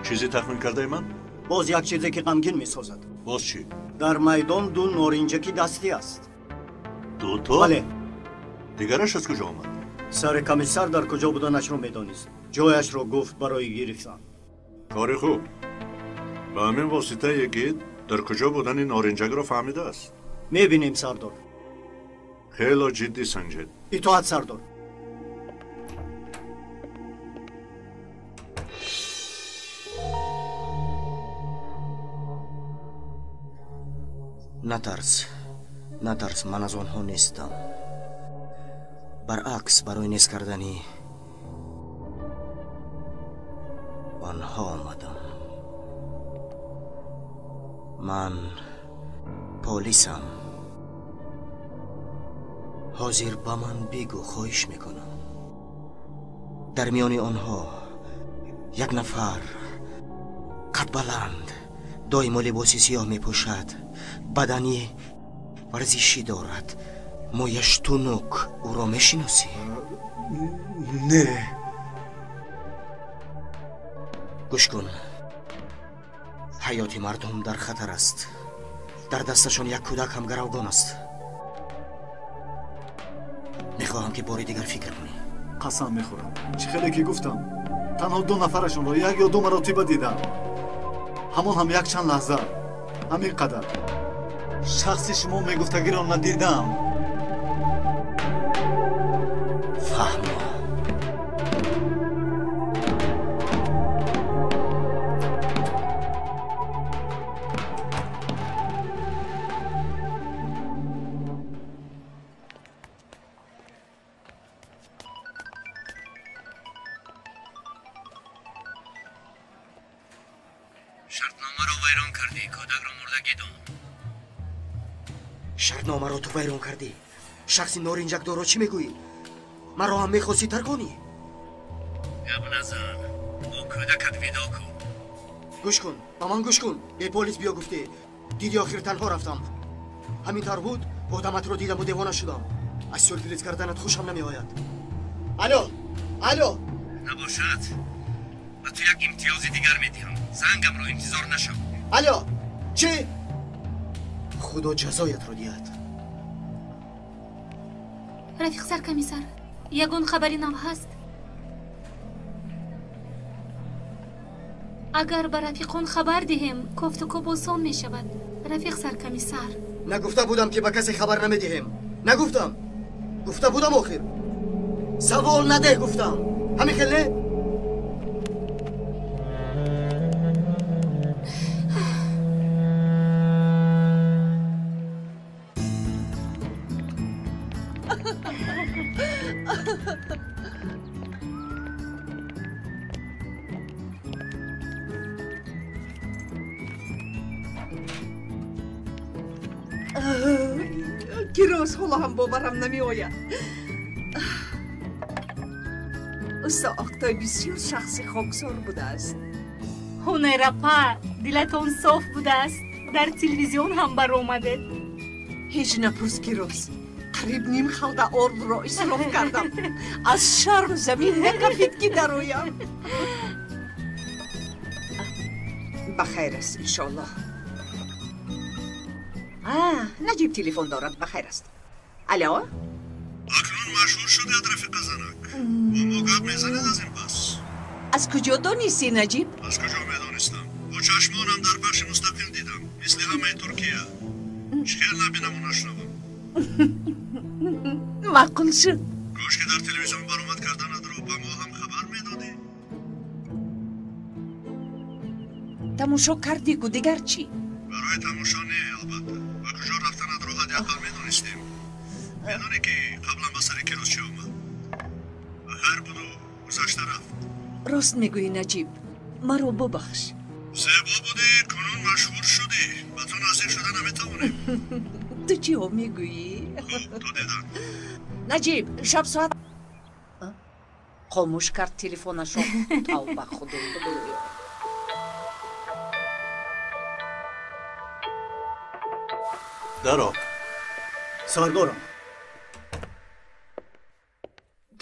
Чизе тахмин кардаи ман? Боз як чизе, ки ғамгин месозад. Боз чӣ? Дар майдон ду норинҷаки дастӣ аст. Дуто? Бале. Дигараш аз куҷо омад? Сари комиссар дар куҷо буданашро медонист. Ҷояшро гуфт барои гирифтан. Кори хуб. Ба ҳамин восита йигит дар куҷо будани норинҷакро фаҳмидааст. Мебинем, сардор. Хело ҷиддӣ санҷед. Итоат, сардор. Натарс, натарс, ман аз онҳо нестам. Баръакс, барои нест кардани онҳо омадам. Ман полисам. Ҳозир ба ман бигӯ, хоҳиш мекунам. Дар миёни онҳо як нафар қадбаланд, доимо либоси сиёҳ мепӯшад, бадани варзишӣ дорад, мӯяш тунук. Ӯро мешиносӣ? Не. Гӯш кун, ҳаёти мардум дар хатар аст. Дар дасташон як кӯдак ҳам гаравгон аст. Мехоҳам, ки бори дигар фикр кунӣ. Қасам мехӯрам, чӣ хеле ки гуфтам, танҳо ду нафарашонро як ё ду маротиба дидам. Ҳамон ҳам якчанд лаҳза, ҳамин қадар. Шахси шумо мегуфтагиро надидам. Фаҳмо. Шартномаро вайрон кардӣ, кӯдакро мурдагӣ дон. Шартномаро ту вайрон кардӣ. Шахси норинҷакдорро чӣ мегӯӣ? Маро ҳам мехостӣ тарконӣ? Гап назан, бо кӯдакат видо кун. Гӯш кун, ба ман гӯш кун. Бе полис биё гуфтӣ. Диди охир танҳо рафтам. Ҳамин тавр буд, одаматро дидаму девона шудам. Аз сюрприз карданат хушам намеояд. Алло, алло. Набошад, ба ту як имтиёзи дигар медиҳам. Зангамро интизор нашав. Алло, чӣ? Худо ҷазоятро диҳад. Рафиқ саркомиссар, ягон хабари нав ҳаст? Агар ба рафиқон хабар диҳем, кофтукоб осон мешавад. Рафиқ саркомиссар. Нагуфта будам, ки ба касе хабар намедиҳем? Нагуфтам? Гуфта будам охир. Савол надеҳ гуфтам. Ҳамин хел не? Ки роз ҳоло ҳам боварам намеояд. Усто Оқтой бисёр шахси хоксор будааст. Ҳунайрапа, дилатон соф будааст. Дар телевизион ҳам баромадед. Ҳеҷ напурс, ки роз. Қариб ним халда ордро исроф кардам. Аз шарм замин накафид, ки дароям. Ба хайр аст, иншоаллоҳ. Наҷиб телефон дорад, ба хайр аст. Алло? Акнун машҳур шудед, рафиқа занак. Бо мо гап мезанед аз ин пас. Аз куҷо донистӣ, Наҷиб? Аз куҷо медонистам? Бо чашмонам дар бахши мустақил дидам, мисли ҳамаи Туркия. Чӣ хел набинаму нашунавам? Маъқул шуд. Кош ки дар телевизион баромад карданатро ба мо ҳам хабар медодӣ. Тамошо кардӣ ку, дигар чӣ? Барои тамошо не, албатта. Ба куҷо рафтанатро ҳадди ақал медонистем. Медонӣ, ки қаблан ба сари Кирос чӣ омад? Хайр буду, гузашта рафт. Рост мегӯӣ, Наҷиб, маро бубахш. Зебо будӣ, кунун машҳур шудӣ. Ба ту наздик шуда наметавонем. Ту чиҳо мегӯӣ? Хуб, то дидан. Наҷиб, шаб соат хомӯш кард телефонашро. Тавба, Худо. Даро. Сардорам,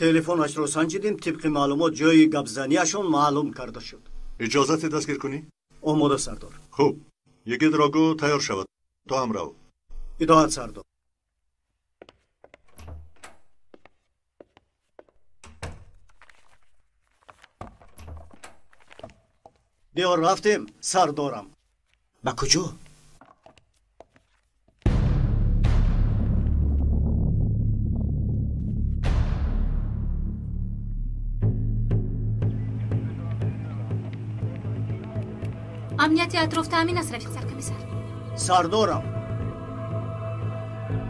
телефонашро санҷидем, тибқи маълумот ҷойи гапзанияшон маълум карда шуд. Иҷозати дастгир кунӣ? Омода, сардор. Хуб, йигитро гӯ тайёр шавад, то ҳам рав. Итоат, сардор. Биё, рафтем, сардорам. Ба куҷо? Амнияти атроф таъмин аст, рафиқ саркомиссар. Сардорам.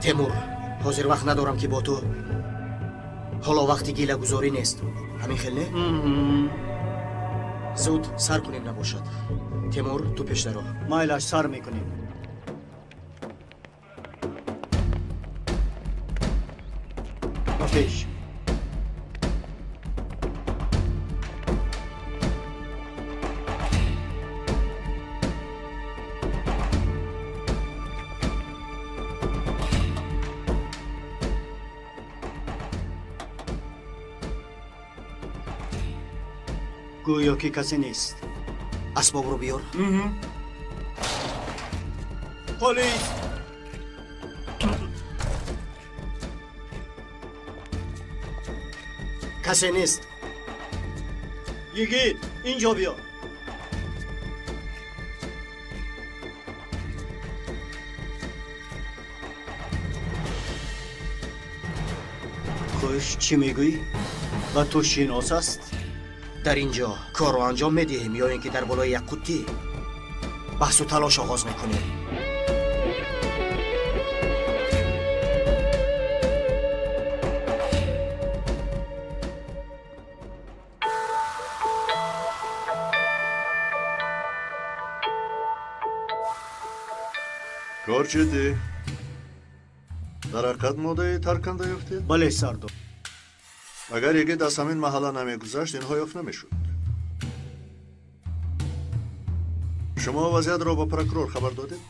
Темур, ҳозир вақт надорам ки бо ту. Ҳоло вақти гилагузорӣ нест. Ҳамин хел не? Зуд сар кунем набошад. Темур, ту пешдаро. Майлаш, сар мекунем. Ба пеш. Гӯё ки касе нест. Асбобро биёр. Полис! Касе нест. Йигит, инҷо биё. Хуш, чӣ мегӯӣ? Ба ту шинос аст? Дар ин ҷо корро анҷом медиҳем ё ин ки дар болои як қуттӣ баҳсу талош оғоз мекунем? Кор ҷиддӣ. Дар ҳақиқат моддаи тарканда ёфтед? Бале, сардор. Агар йигит аз ҳамин маҳалла намегузашт, инҳо ёфт намешуд. Шумо вазъиятро ба прокурор хабар додед?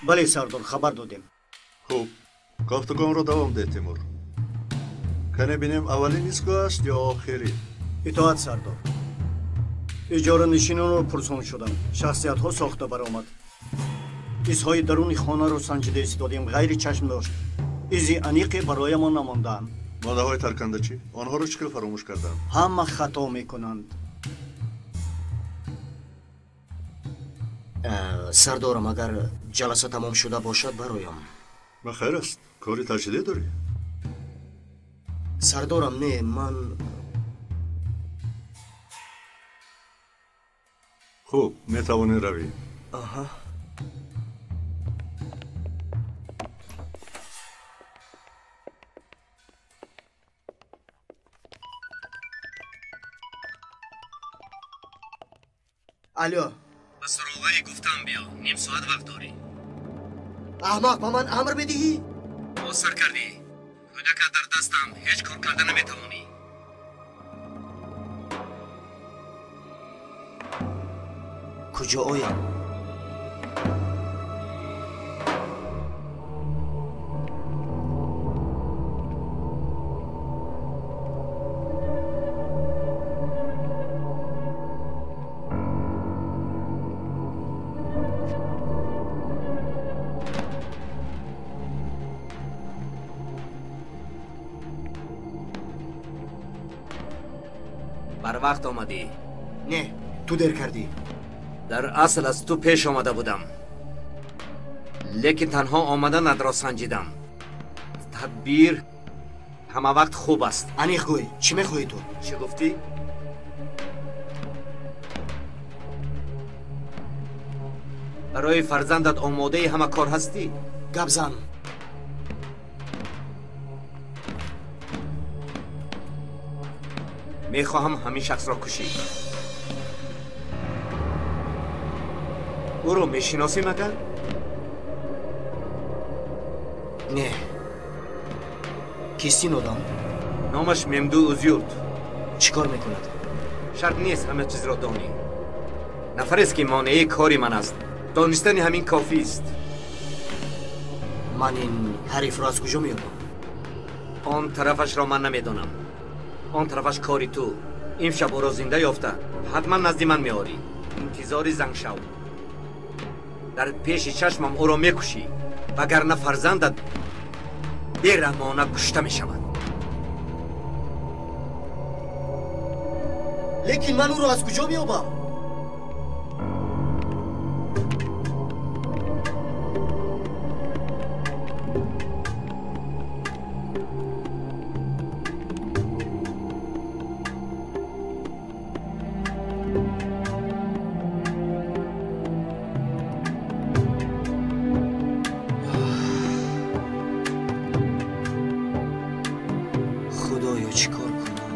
Бале, сардор, хабар додем. Хуб, кофтукомро давом деҳ, Тимур. Кане бинем, аввалин истгоҳ аст ё охирин? Итоат, сардор. Иҷоранишинонро пурсон шудам. Шахсиятҳо сохта баромад. Изҳои даруни хонаро санҷида истодем, ғайри чашм дошт. Изи аниқе бароямон намондаанд. Моддаҳои тарканда чӣ? Онҳоро чӣ хел фаромӯш карданд? Ҳама хато мекунанд. Сардорам, агар ҷаласа тамом шуда бошад, бароям. Ба хайр аст. Кори таҷдидӣ дорӣ? Сардорам, не, ман Хуб, метавонӣ равӣ. Аҳа. Алло. Ба суроғаи гуфтам биё, ним соат вақт дорӣ. Аҳмақ, ба ман амр медиҳӣ? Боз сар кардӣ. Кӯдакат дар дастам, ҳеҷ кор карда наметавонӣ. Куҷо оям? Барвақт омадӣ. Не, ту дер кардӣ. Дар асл аз ту пеш омада будам, лекин танҳо омаданатро санҷидам. Тадбир ҳама вақт хуб аст. Аниқ гӯй, чӣ мехоҳӣ ту? Чӣ гуфтӣ? Барои фарзандат омодаи ҳама кор ҳастӣ? Гап зан. Мехоҳам ҳамин шахсро кушӣ. Ӯро мешиносӣ магар? Не. Кист ин одам? Номаш Мемду Узюрт. Чӣ кор мекунад? Шарт нест ҳама чизро донӣ. Нафарест ки монеаи кори ман аст. Донистани ҳамин кофист. Ман ин ҳарифро аз куҷо меёбам? Он тарафашро ман намедонам. Он тарафаш кори ту. Имшаб ӯро зинда ёфта ҳатман назди ман меорӣ. Интизори занг шав. Дар пеши чашмам ӯро мекушӣ, вагарна фарзандат бераҳмона кушта мешавад. Лекин ман ӯро аз куҷо меёбам? Худоё, чӣ кор кунам?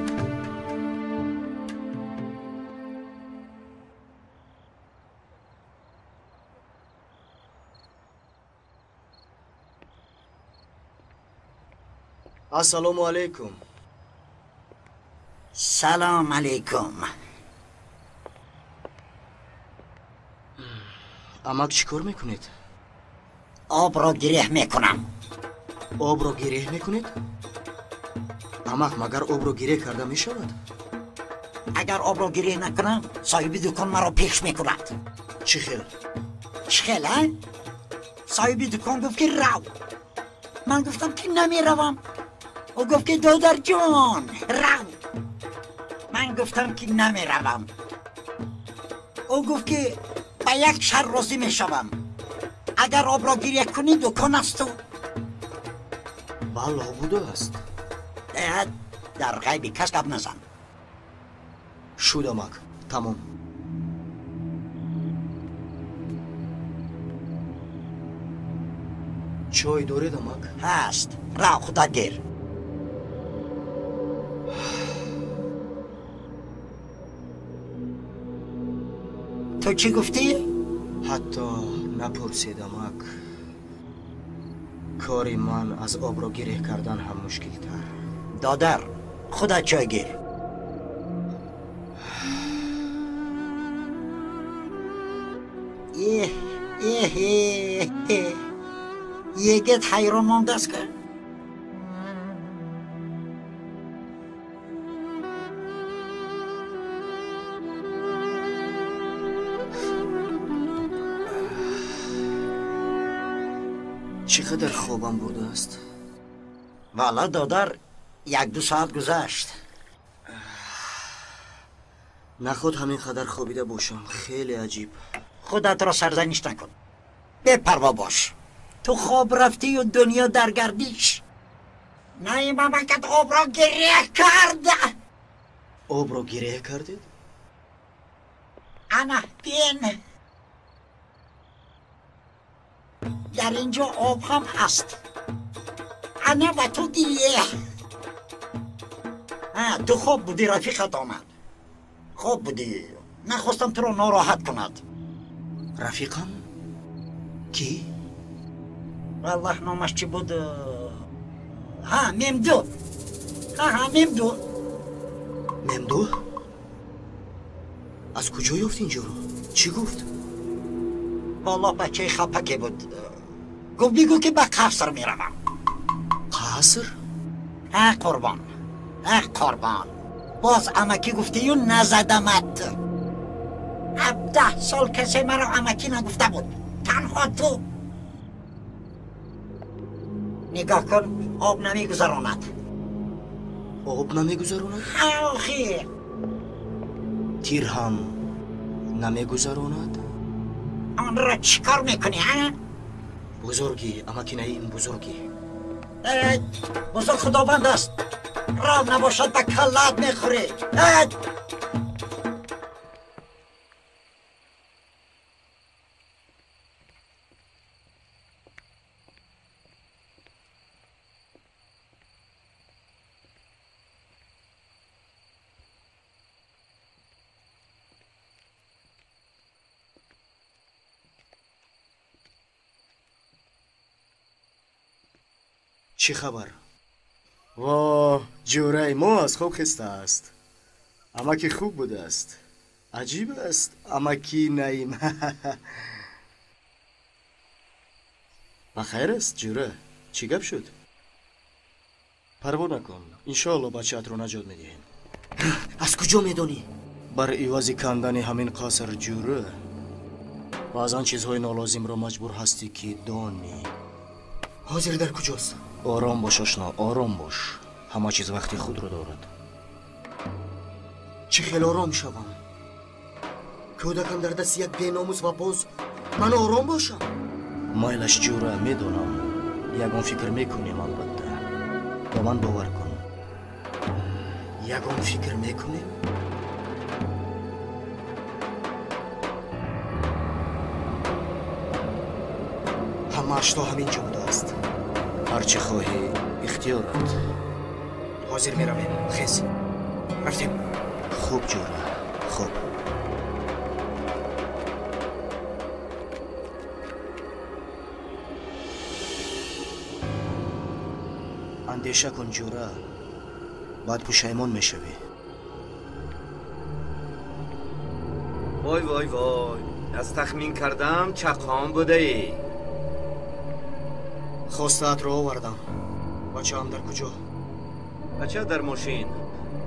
Ассалому алайкум. Салом алайкум. Амак, чӣ кор мекунед? Обро гиреҳ мекунам. Обро гиреҳ мекунед? Амак, магар обро гиреҳ карда мешавад? Агар обро гиреҳ накунам, соҳиби дукон маро пеш мекунад. Чӣ хел? Чӣ хел, а? Соҳиби дукон гуфт ки рав. Ман гуфтам ки намеравам. Ӯ гуфт ки додарҷон, рав. Ман гуфтам ки намеравам. Ӯ гуфт ки ба як шар розӣ мешавам. Агар обро гиреҳ кунӣ, дукон аз ту. Бало будааст. Дар ғайби кас гап назан. Шуд, амак, тамом. Чой доред, амак? Ҳаст. Рав, худат гир. Ту чӣ гуфтӣ? Ҳатто напурсед, амак. Кори ман аз обро гиреҳ кардан ҳам мушкилтар. Додар, худат чой гир. Эҳ, эҳ, эҳ. Йигит ҳайрон мондааст ка? Чӣ қадар хобам бурдааст? Валла, додар, як-ду соат гузашт. Наход ҳамин қадар хобида бошам. Хеле аҷиб. Худатро сарзаниш накун. Бепарво бош. Ту хоб рафтию дунё дар гардиш. На, мамакат обро гиреҳ кард. Обро гиреҳ кардед? Ана, бин. Дар ин ҷо об ҳам ҳаст. Ана ва ту гиреҳ. Ту хоб будӣ, рафиқат омад. Хоб будӣ. Нахостам туро нороҳат кунад. Рафиқам? Кӣ? Валлаҳ, номаш чӣ буд? Ҳа, Мемду. Ҳа, Мемду. Мемду? Аз куҷо ёфт ин ҷоро? Чӣ гуфт? Валлоҳ, бачаи хапаке буд. Гуфт бигӯ ки ба қаср меравам. Қаср? Ҳа, қурбон. Ҳа, қурбон. Боз амакӣ гуфтию назадамат. 17 сол касе маро амакӣ нагуфта буд. Танҳо ту. Нигоҳ кун, об намегузаронад. Об намегузаронад? Ҳа, охир. Тир ҳам намегузаронад? Онро чӣ кор мекунӣ, ҳа? Бузургӣ, амаки Наим, бузургӣ. Бузург худованд аст. Рав набошад ба каллаат мехӯрӣ. Чӣ хабар? Воҳ, ҷӯраи мо аз хоб хеста аст. Амаки хуб будааст. Аҷиб аст, амаки Наим. Ба хайр аст, ҷӯра? Чӣ гап шуд? Парво накун, иншоалло бачаатро наҷот медиҳем. Аз куҷо медонӣ? Бар ивази кандани ҳамин қаср, ҷӯра, баъзан чизҳои нолозимро маҷбур ҳастӣ ки донӣ. Ҳозир дар куҷост? Ором бош, ошно, ором бош. Ҳама чиз вақти худро дорад. Чӣ хел ором шавам? Кӯдакам дар дасти як беномус ва боз ман ором бошам? Майлаш, ҷӯра, медонам. Ягон фикр мекунем, албатта. Ба ман бовар кун. Ягон фикр мекунем? Ҳамааш то ҳамин ҷо будааст. Ҳар чӣ хоҳӣ, ихтиёрат. Ҳозир меравем. Хез. Рафтем. Хуб, ҷӯра, хуб. Андеша кун, ҷӯра, баъд пушаймон мешавӣ. Вой, вой, вой, аз тахмин кардам чақон будаӣ. Хостаатро овардам. Бачаам дар куҷо? Бача дар мошин.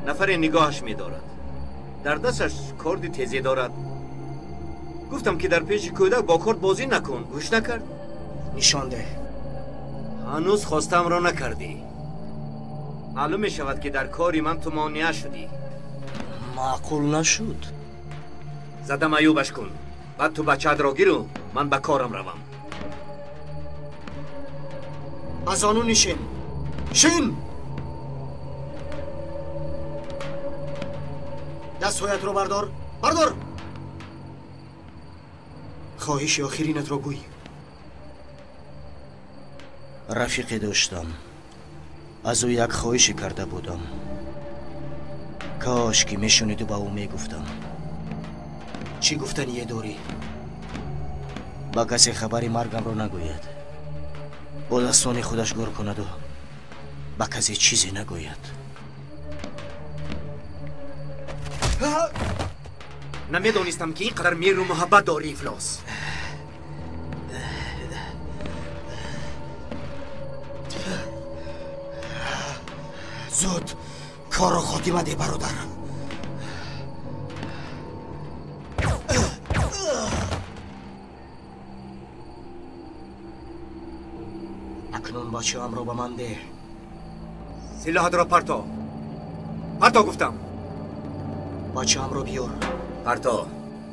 Нафаре нигоҳаш медорад. Дар дасташ корди тезе дорад. Гуфтам ки дар пеши кӯдак бо корд бозӣ накун. Гӯш накард. Нишон деҳ. Ҳанӯз хостаамро накардӣ. Маълум мешавад ки дар кори ман ту монеа шудӣ. Маъқул нашуд. Задам аюбаш кун. Баъд ту бачаатро гиру ман ба корам равам. Ба зону нишин. Шин! Дастҳоятро бардор. Бардор! Хоҳиши охиринатро гӯй. Рафиқе доштам. Аз ӯ як хоҳише карда будам. Кош ки мешуниду ба ӯ мегуфтам. Чӣ гуфтание дорӣ? Ба касе хабари маргамро нагӯяд. Бо дастони худаш гур кунаду ба касе чизе нагӯяд. Намедонистам ки ин қадар меҳру муҳаббат дорӣ, ифлос. Зуд корро хотима деҳ, бародар. Акнун бачаамро ба ман деҳ. Силоҳатро парто. Парто гуфтам. Бачаамро биёр. Парто.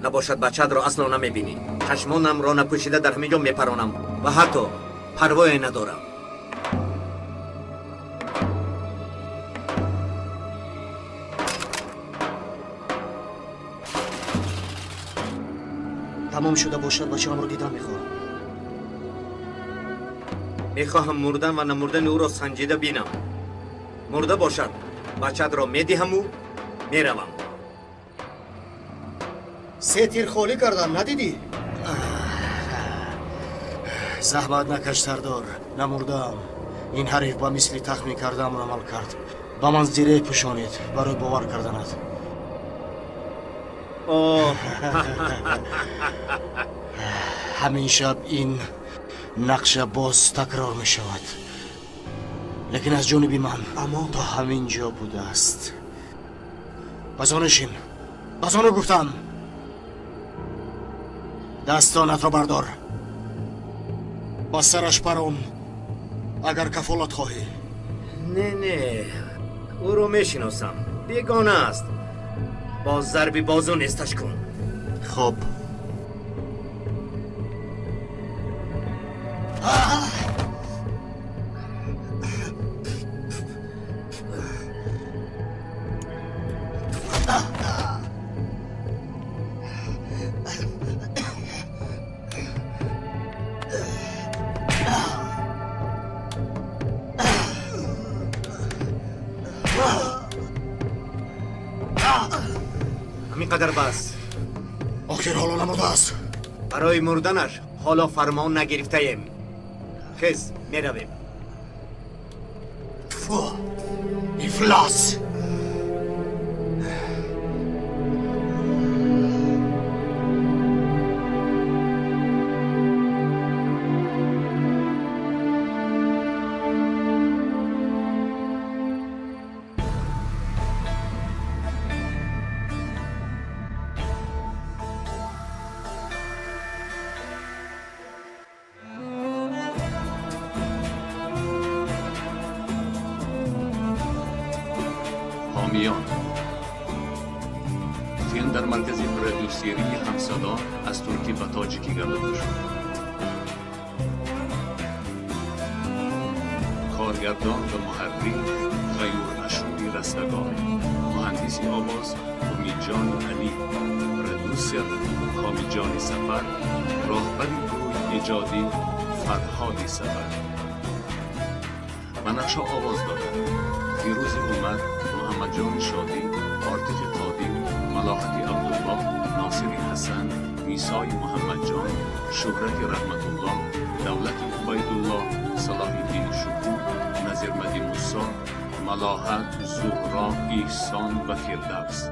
Набошад бачаатро асло намебинӣ. Чашмонамро напӯшида дар ҳамин ҷо мепаронам ва ҳатто парвое надорам. Тамом шуда бошад, бачаамро дидан мехоҳам. Мехоҳам мурдан ва намурдани ӯро санҷида бинам. Мурда бошад, бачаатро медиҳаму меравам. Се тир холӣ кардам, надидӣ? Заҳмат накаш, сардор, намурдаам. Ин ҳариф ба мисли тахмин кардаам амал кард. Ба ман зиреҳ пӯшонид барои бовар карданат. Ҳамин шаб ин нақша боз такрор мешавад. Лекин аз ҷониби ман то ҳамин ҷо будааст. Ба зону шин. Ба зону гуфтам. Дастонатро бардор. Ба сараш парон, агар кафолат хоҳӣ. Не, не, ӯро мешиносам. Бегона аст. Бо зарби бозу несташ кун. Хуб. ҳамин қадар бас. Охир ҳоло намурдааст. Барои мурданаш ҳоло фармон нагирифтаем. Хез, меравем. Фу, ифлос! حامیان فیلم در مرکز پرودیوسری همصدا از ترکی و تاجیکی گردانده شد. کارگردان و محرر غیور اشوری رستگار، مهندس آواز امیدجان علی، پرودیوسر کامیجان سفر، راهبر گروه ایجادی فرهاد سفر. و نقش آواز دادند فیروز عمر، محمدجان شادی، آرتق قادی، ملاحت عبدالله، ناصر حسن، میسای محمدجان، شهرت رحمت الله، دولت عبیدالله، صلاح الدین شکور، نظیر مدی موسی، ملاحت، زهرا، احسان و فردوس.